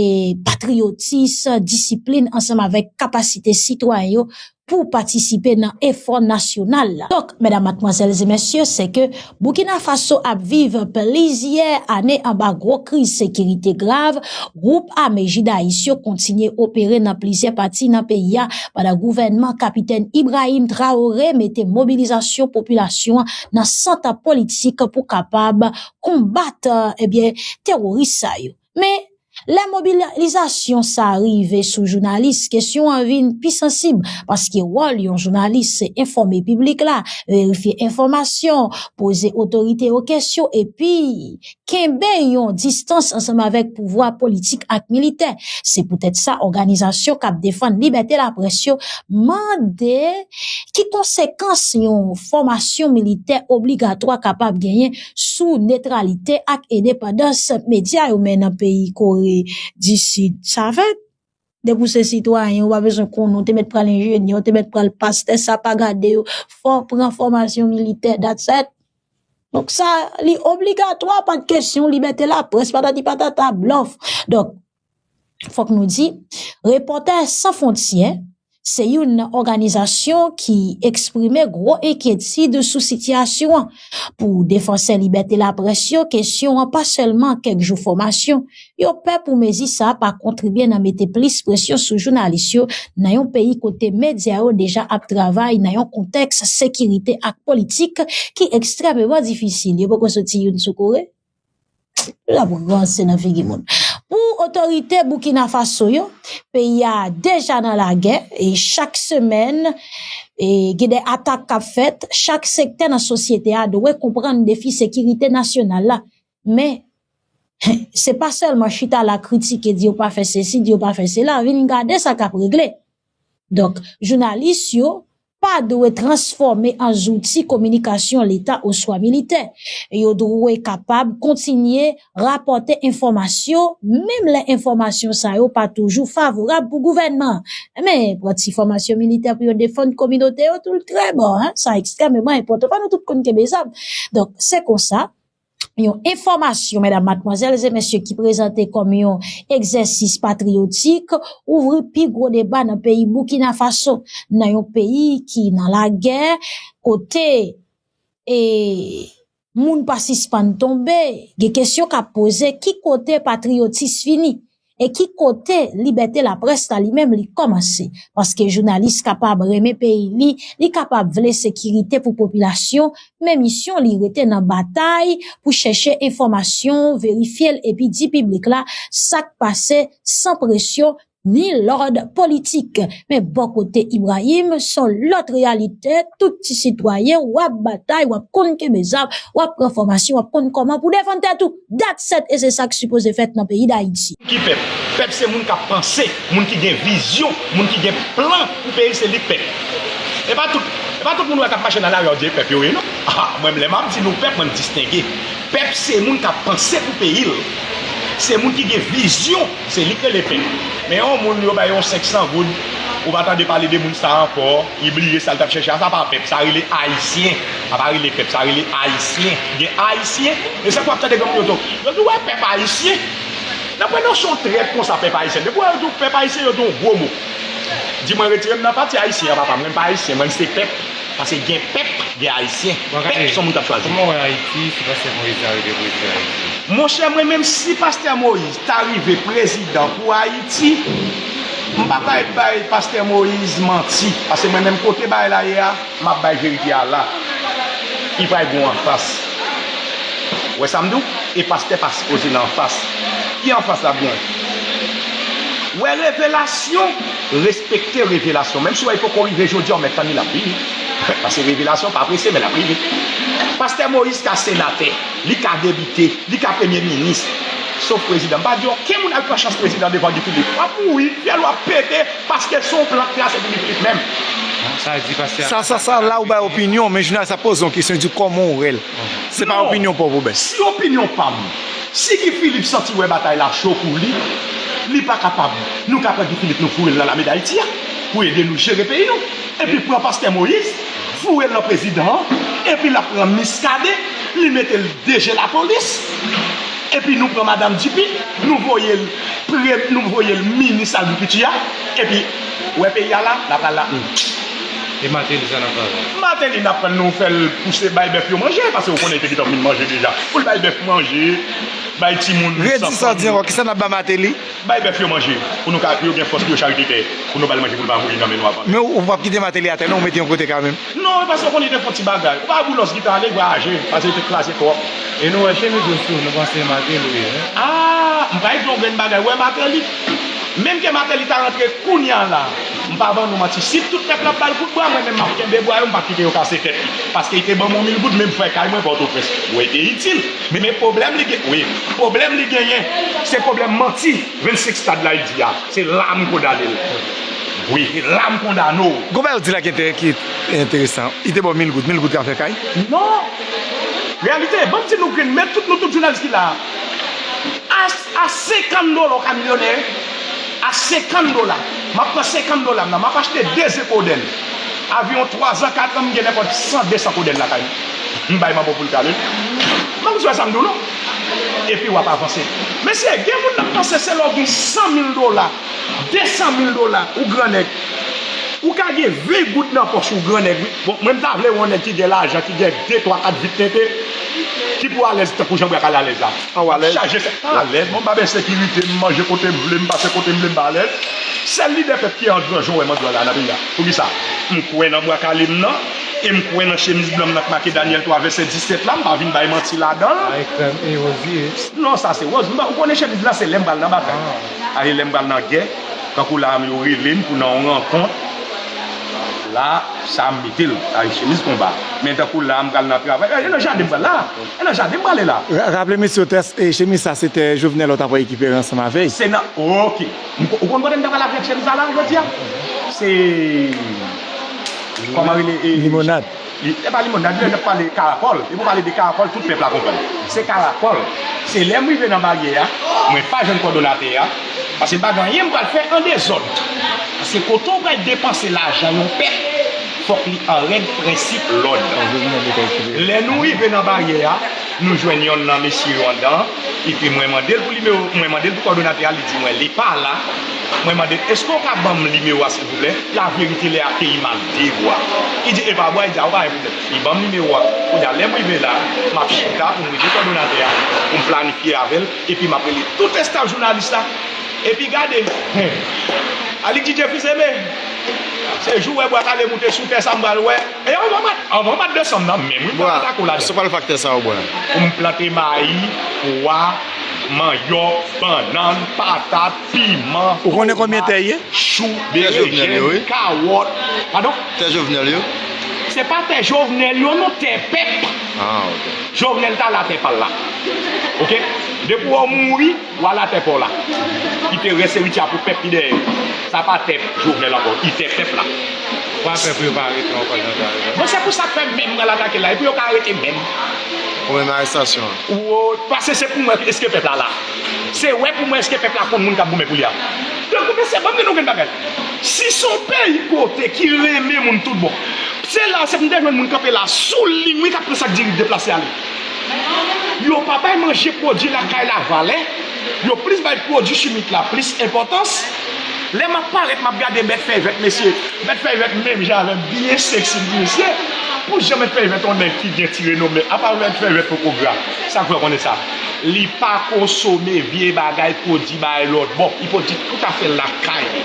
patriyotis, disiplin ansanm avèk kapasite sitwayen yo pou patisipe nan efò nasyonal la. Donk, medam, madmwazèl e mesye, se ke Burkina Faso ap viv plizyè ane anba gwo kriz sekirite grav. Gwoup ame jidayis yo kontinye opere nan plizyè pati nan peyi a, pandan gouvènman Kapitèn Ibrahim Traoré mete mobilizasyon popilasyon an nan sant politik pou kapab konbat, ebyen, teworis sa yo. Men, lè mobilizasyon sa rive sou jounalis, kesyon an vin pi sansib, paske wòl yon jounalis se enfòme piblik la, verifye enfòmasyon, poze otorite yo kesyon, epi kenbe yon distans ansanm avèk pouvwa politik ak militè. Se poutèt sa, òganizasyon k ap defann libète laprès yo mande ki konsekans yon fòmasyon militè obligatwa kapab genyen sou netralite ak endepandans medya yo. Men nan peyi Kore di Sid, sa fèt. Depi w se sitwayen, ou pa bezwen konnen, ou te mèt pral enjenyè, ou te mèt pral pastè, sa pa gade yo. Fò w pran fòmasyon militè, that's it. Donk sa, li obligatwa, pa t kesyon libète laprès, patati patata, blòf. Donk, fòk nou di, Repòtè San Fwontyè se youn nan òganizasyon ki eksprime gwo enkyetid sou sitiyasyon an. Pou defansè libète laprès yo, kesyon an pa sèlman kèk jou fòmasyon. Yo pè pou mezi sa a pa kontribye nan mete plis presyon sou jounalis yo nan yon peyi kote medya yo deja ap travay nan yon kontèks sekirite ak politik ki ekstrèmeman difisil. Yo poko soti youn sou Kore. L ap ranse nan figi moun. Pou otorite Burkina Faso yo, peyi a deja nan lagè, e chak semèn, e gen de atak k ap fèt, chak sektè nan sosyete a dwe konprann defi sekirite nasyonal la. Men, se pa sèlman chita la kritike, di yo pa fè sesi, di yo pa fè sela, vin gade sa k ap regle. Donk, jounalis yo pa dwe transfòme an zouti kominikasyon leta oswa militè. Yo dwe kapab kontinye rapòte enfòmasyon, menm lè enfòmasyon sa yo pa toujou favorab pou gouvènman an. Men, pran ti fòmasyon militè pou yo defann kominote yo, tou trè bon, hein, sa ekstrèmeman enpòtan. Fò nou tout konn kenbe zam. Donk, se konsa, yon enfòmasyon, medam, madmwazèl e mesye, ki prezante kòm yon egzèsis patriyotik, ouvri pi gwo deba nan peyi Burkina Faso, nan yon peyi ki nan lagè, kote, e, moun pa sispann tonbe, gen kesyon k ap poze, ki kote patriyotis fini? E ki kote libète laprès la li menm li kòmanse? Paske jounalis kapab renmen peyi li, li kapab vle sekirite pou popilasyon, men misyon li rete nan batay pou chèche enfòmasyon, verifye l epi di piblik la sa k pase san presyon ni lòd politik. Men bò kote Ibrahim, s on lòt reyalite, tout ti sitwayen, w ap batay, w ap konn kenbe zam, w ap pran fòmasyon, w ap konn kòman pou defann tèt ou. That's it, e se sa k sipoze fèt nan peyi Dayiti. Ki pèp? Pèp se moun k ap panse, moun ki gen vizyon, moun ki gen plan pou peyi l, se li k pèp. E pa tout, e pa tout moun ou wè k ap mache nan lari a w di e pèp yo ye non. Ah, mwen menm lè m ap di nou pèp, mwen m distenge. Pèp se moun k ap panse pou peyi l. Se moun ki gen vizyon, se li k rele pèp. Men yon moun yo bay yon senk san goud, ou pa tande pale de moun sa ankò, li bliye sa l t ap chèche a, sa pa pèp, sa rele ayisyen. Sa pa rele pèp, sa rele ayisyen. Gen ayisyen, e se pou w ap tande granmoun yo tou, yo di w wè pèp ayisyen. Nan pwen non se yon trèt konsa pèp ayisyen. Depi w wè yo di w pèp ayisyen, yo di w yon gwo mo. Di mwen retire m nan pati ayisyen an papa, mwen pa ayisyen, mwen se pèp. Paske gen pèp, gen Ayisyen. Pèp se yon moun k ap chwazi. Kòman w wè Ayiti si Pastè Moyiz ta rive prezidan Ayiti? Monchè, mwen menm, si Pastè Moyiz ta rive prezidan pou Ayiti, m pa pral bay Pastè Moyiz manti. Paske mwen menm, kote bagay la ye a, m ap bay verite a la. Li pral gen yon anfas. Ou wè sa m di w? E pastè pa sipoze nan anfas. Ki anfas l ap gen? Ou wè revelasyon, respekte revelasyon. Menm si w wè li poko rive jodi a, w mèt tann li, l ap vini. Paske revelasyon pa prese, men l ap rive. Pastè Moyiz ka senatè, li ka depite, li ka premye minis. Sof prezidan. M pa di okenn moun al pran chans prezidan devan Guy Philippe. W ap mouri, fyèl ou ap pete, paske se yon plan k trase pou Guy Philippe menm. Sa di pastè. Sa, sa, sa, la ou bay opinyon, men jounalis la poze yon kesyon, di kòman ou wè l. Se pa opinyon pa w pou bay. Si opinyon pa m, si Guy Philippe santi wè batay la cho pou li, li pa kapab, nou ka pran Guy Philippe, nou foure l nan lame Dayiti a, pou ede nou jere peyi nou. Epi pran pastè Moyiz, foure l nan prezidan an, epi l ap pran Miskaden, li mete l D G lapolis. Epi nou pran madanm Dupuy, nou voye l pre-, nou voye l minis agrikilti a, epi, ou wè peyi a la, l ap al la. E Martelly, sa n ap pran? Martelly, n ap pran l, nou fè l pouse bay bèf yo manje, paske ou konnen li te gentan fin manje deja. Pou l bay bèf manje, bay timoun. Redi sa w di ankò, kisa n ap ba Martelly? Bay bèf yo manje, pou nou ka, pou yo gen fòs, pou yo charite tè, pou nou ba l manje, pou l pa mouri nan men nou avan. Men ou, ou p ap kite Martelly atè non, ou mete yon kote kanmenm. Non, e paske w konnen li te fè yon ti bagay. Ou pa Boulos ki te ale, vwayaje, paske li te kraze twòp. E nou wè chemiz ou sou, nou panse Martelly ou ye, wi. Ah, m pral di w yon grenn bagay, ou wè Martelly? Menm ke Martelly ta rantre kounye a la, m pa ban nou manti. Si tout pèp la ap ba l kout bra, mwen menm m ap kenbe bra yo, m p ap kite yo kase tèt li. Paske li te ban m yon mil goud, menm frè kay mwen Pòtoprens. Ou wè, li te itil. Men pwoblèm li gen, wi, pwoblèm li genyen, se pwoblèm manti. Vennsenk stad la, li di a. Se la m kondane l. Wi, se la m kondane w. Gon bagay ou di la ki enterè-, ki enteresan. Li te ba w mil goud, mil goud ka fè kay? Non. Reyalite, ban m di nou grenn, men tout nou tout jounalis ki la a. A, a senkant dola w ka milyonè. A senkant dola. M ap pran senkant dola m nan, m ap achte de ze kodèl. Aviwon twa zan, kat zan, m gen nenpòt san, de san kodèl lakay mwen. M bay manbo pou l kale l. Manbo, ou wè sa m di w non? Epi w ap avanse. Mesye, gen moun k ap panse se lè w gen san mil dola, de san mil dola, ou grannèg. Ou ka gen ven goud nan pòch ou, grannèg, wi. Bon, mwen, m ta vle wè yon nèg ki gen lajan, ki gen de, twa, kat vit tente, ki pou alèz tankou Jean Braque alèz la. Ah, w alèz? Chaje sa. Alèz, bon, m pa bay ensekirite, m manje kote m vle, m pase kote m vle, m pa alèz. Sèl lidè pèp ki an gran jan w wè m an gran la nan peyi a. Poukisa? M kwè nan bwa kale m nan, e m kwè nan chemiz blan m nan k make Danyèl twa vèsè disèt la, m pa vin bay manti ladan l. Ay, krèm e woz li ye. Non, sa se woz. M pa, ou konnen chemiz la, se lè m pral nan batay. Ah. A, e lè m pral nan gè, tankou la a, yo rele m pou nan yon rankont. La, sa m mete l, ay, chemiz konba. Men tankou la a, m pral nan travay. E nan jaden m pral la. E nan jaden m prale la. Ra-, raple mesye yo, tè, e chemiz sa, se tè Jovenel ou t ap rekipere ansanm avè l. Se nan, oke. M ko-, ou konn kote m t ap al avèk chemiz sa la, jodi a? Se, kòman rele, e, limonad. Li, e pa limonad, li, n ap pale karakòl. E pou pale de karakòl, tout pèp la konprann. Se karakòl. Se lè m rive nan baryè a, mwen pa jwenn kòdonatè a, paske m pa gen anyen m pral fè an dezòd. Paske kote w pral depanse lajan yon pèp, fòk li an règ, prensip, lòd. Lè nou rive nan baryè a, nou jwenn yonn nan mesye yo anndan, epi mwen mande l pou nimewo, mwen mande l pou kòdonatè a, li di mwen li pa la. Mwen mande l, èske w ka ban m nimewo a, silvouplè? Laverite, lè a keyi m ak de bwa. Li di, e pa bwa, li di, a, ou pa gen pwoblèm. Li ban m nimewo a. Kounye a, lè m rive la, m ap chita pou m rele kòdonatè a, pou m planifye avè l, epi m ap rele tout estaf jounalis la. Epi gade, Alix Didier Fils-Aimé, se jou w wè bwa kale moute sou tè sa m pral wè. E anvan m bat, anvan m bat desanm nan, menm wi, m pral atake w ladan. Sa pral faktè sa w bwa. Pou m plante mayi, pwa, manyòk, bannann, patat, piman, tomat. Ou konnen konbyen tè ye? Chou, berejèn, kawòt. Padon? Tè Jovenel yo? Se pa tè Jovenel yo non, tè pèp. Ah, ok. Jovenel ta la tè pa l la. Ok? Depi w mouri, w a la tè pa w la. Kite rès eritye a pou pèp ki dèyè yo. Sa pa tè Jovenel ankò, li tè pèp la. Pwa pèp yo pa rete ankò jan sa yo. Bon, se pou sa k fè menm pral atake la, epi yo ka arete menm. Ou menm arestasyon an. Ou, paske se pou mwen, èske pèp la la? Se wè pou mwen èske pèp la konn moun k ap goumen pou li a. Donk, mesye, ban m di nou grenn bagay. Si se yon peyi kote ki renmen moun tout bon, se la, se pou m te jwenn moun kanpe la sou liy, wi, k ap pran sak diri deplase ale. Yo pa bay manje pwodui lakay la valè, yo plis bay pwodui chimik la plis enpòtans. Lè m ap parèt, m ap gade Mèt Fèy Vèt, mesye. Mèt Fèy Vèt menm jan avè m, byen seksi, mesye. Pou jan Mèt Fèy Vèt, yon nèg ki gen ti renome, apa Mèt Fèy Vèt poko gra. Sa k fè w konnen sa? Li pa konsome vye bagay, pwodui bay lòt bò. Li pwodui toutafè lakay li.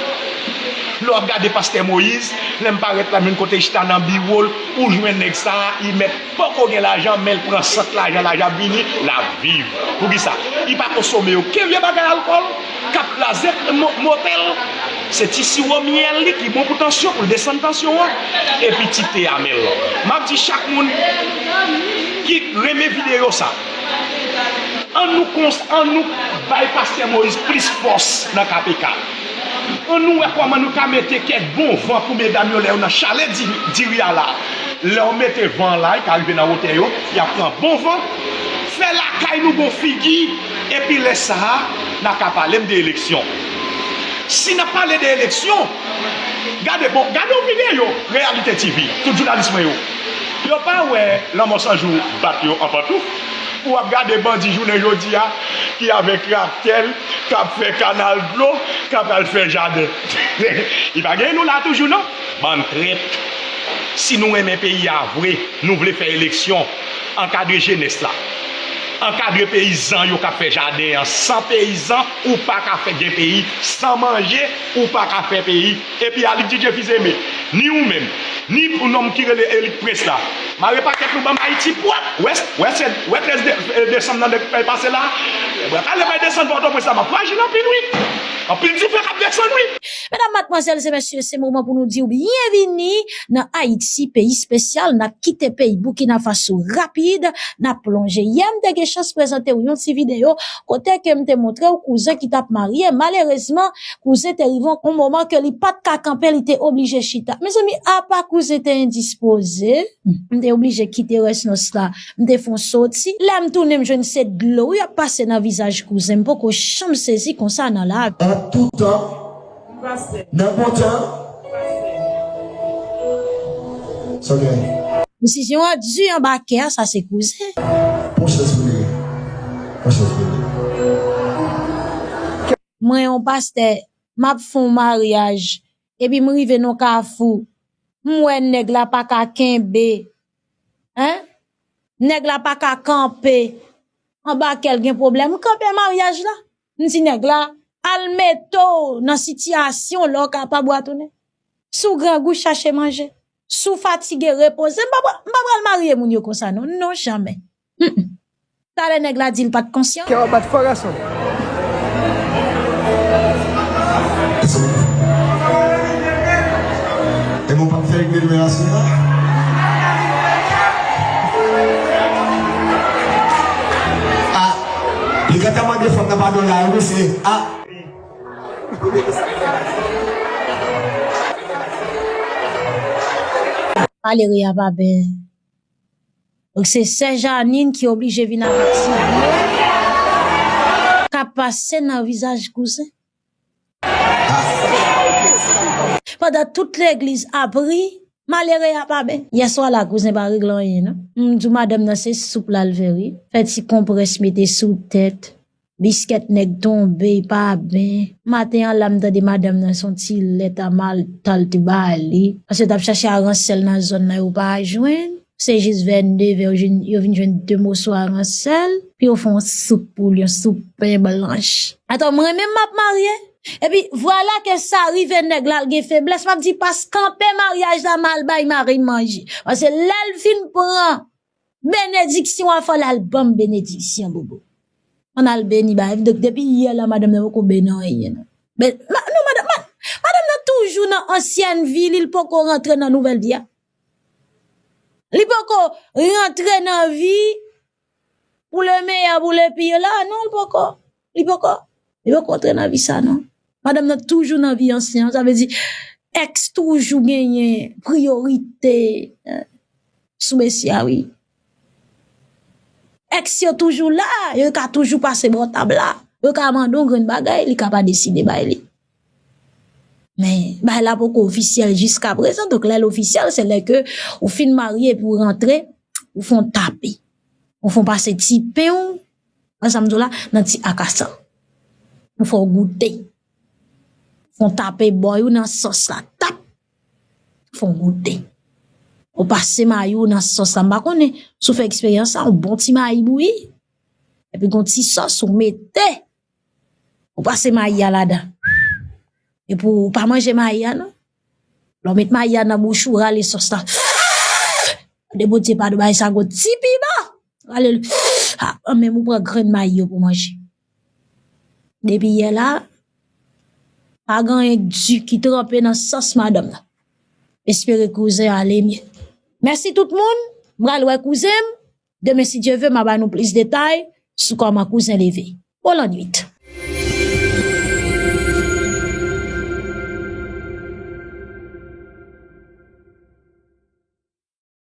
Lè w ap gade Pastè Moyiz, lè m parèt la, menm kote l chita nan biwo l, ou jwenn nèg sa a, li mèt poko gen lajan, men l pran sant lajan, lajan ap vini, l ap viv. Poukisa? Li pa konsome okenn vye bagay alkòl k ap kraze mo-, motè l. Se ti siwo myèl li ki bon pou tansyon, pou l desann tansyon an, epi ti te amèl. M ap di chak moun ki renmen videyo sa, ann nou kons-, ann nou bay Pastè Moyiz plis fòs nan K P K. Ann nou wè kòman nou ka mete kèk bon van pou medam yo lè yo nan chalè di-, diri a la. Lè w mete van an la, li ka rive nan wotè yo, y ap pran bon van. Fè lakay nou bon figi, epi lè sa a, n a ka pale m de eleksyon. Si n ap pale de eleksyon, gade bon, gade yon videyo Reyalite T V, tout jounalis mwen yo. Yo pa wè Lanmò San Jou bat yo an pantouf? Ou ap gade bandi jounen jodi a ki avèk traktè l, k ap fè kanal dlo, k ap al fè jaden. Li pa gen nou la toujou non. Bann trèt. Si nou renmen peyi a vre, nou vle fè eleksyon, ankadre jenès la. Ankadre peyizan yo k ap fè jaden an. San peyizan, ou pa ka fè gen peyi. San manje, ou pa ka fè peyi. Epi Alix Didier Fils-Aimé, ni ou menm, ni pou nonm ki rele Eric Prince la, mare pakèt nou ban m Ayiti pwòp. Wè, wè, se, wè trèz de-, e, desanm nan dèk pase la. Bwa Kale pral desann Pòtoprens la, m ap frajil anpil wi. Anpil dife k ap desann wi. Medam, madmwazèl e mesye, se moman pou nou di w byenvini nan Ayiti, peyi espesyal. N ap kite peyi Burkina Faso rapid, n ap plonje. Yè m te gen chans prezante w yon ti videyo kote ke m te montre w kouzen ki t ap marye. Malerezman, kouzen te rive yon moman ke li pa t ka kanpe, li te oblije chita. Mezanmi, apa kouzen te endispoze? M te oblije kite rès nòs la. M te fè yon soti. Lè m tounen, m jwenn se dlo wi ap pase nan vizaj kouzen. M poko janm sezi konsa nan lavi. An tou tan, nan bon tan. It's okay. Desizyon an di anba kè a, sa se kouzen. Pran chans pou li. Pran chans pou li. Mwen yon pastè, m ap fè yon maryaj, epi m rive nan kafou, m wè nèg la pa ka kenbe, en? Nèg la pa ka kanpe, anba kè l gen pwoblèm, m kanpe maryaj la. M di nèg la, al mete w nan sitiyasyon lè w kapab w a tounen. Si w grangou, chache manje. Si w fatige, repoze. M pa pral, m pa pral marye moun yo konsa non. Non, jamè. Mm, mm. Talè nèg la di l pa t konsyan. Kè w ap bat fò, gason. E bon, pa fè egzagjerasyon la. Ah, li gentan mande fanm nan padon la, wi, se, ah. Malere a pa byen. Donk, se sè Janine ki oblije vin avèk ti dlo k ap pase nan vizaj kouzen. Pandan tout legliz ap ri, malere a pa byen. Yèswa la, kouzen pa regle anyen, non. M di w, madanm nan se soup l al fè, wi. Fè ti konprès, mete sou tèt. Biskèt nèg tonbe, li pa byen. Maten an la, m tande madanm nan se yon ti lèt a malta l te ba li. Paske yo t ap chache aransèl nan zòn nan, yo pa jwenn. Se jis vè nevè yo jwenn, yo vin jwenn de moso aransèl. Pou yo fè yon soup pou li, yon soup pen blanch. Atò, mwen menm m ap marye. Epi, vwala ke sa rive nèg la, l gen feblès. M ap di, pas kanpe maryaj la, m al bay mari m manje. Paske lè l fin pran benediksyon an, fò l al ban m benediksyon, bobo. Ann al beni bagay. Donk, depi yè la, madanm nan poko beni anyen, non. Ben, ma-, non, madanm, ma-, madanm nan toujou nan ansyèn vi li, li poko rantre nan nouvèl vi a. Li poko rantre nan vi pou le meyè, pou le pire la, non, li poko. Li poko. Li poko rantre nan vi sa, non. Madanm nan toujou nan vi ansyen an, sa vle di, èks toujou genyen priyorite, eh, sou mesye a, wi. Èks yo toujou la, yo ka toujou pase bò tab la. Yo ka mande yon grenn bagay, li ka pa deside bay li. Men, bagay la poko ofisyèl jiska prezan. Donk, lè l ofisyèl, se lè ke ou fin marye epi ou rantre, ou fè yon tape. Ou fè yon pase ti pen w, wè sa m di w la, nan ti akasa. Ou fè w goute. Fon tape bòy ou nan sòs la. Tap! Fon goute. Ou pase mayi ou nan sòs la. M pa konnen si w fè eksperyans sa, yon bon ti mayi bouyi. Epi gon ti sòs ou mete. Ou pase mayi a ladan. Epi ou pa manje mayi a non. Lè w met mayi a nan bouch ou, rale sòs la. De Bondye padon, bagay sa gon ti piman. Rale l. Ah, menm ou pran grenn mayi yo pou manje. Depi yè la, pa gen anyen di ki tranpe nan sòs madanm nan. Espere kouzen ale mye. Mèsi tout moun. M pral wè kouzen m. Demen, si Dye ve, m a ba nou plis detay sou kòman kouzen leve. Bon lannwit.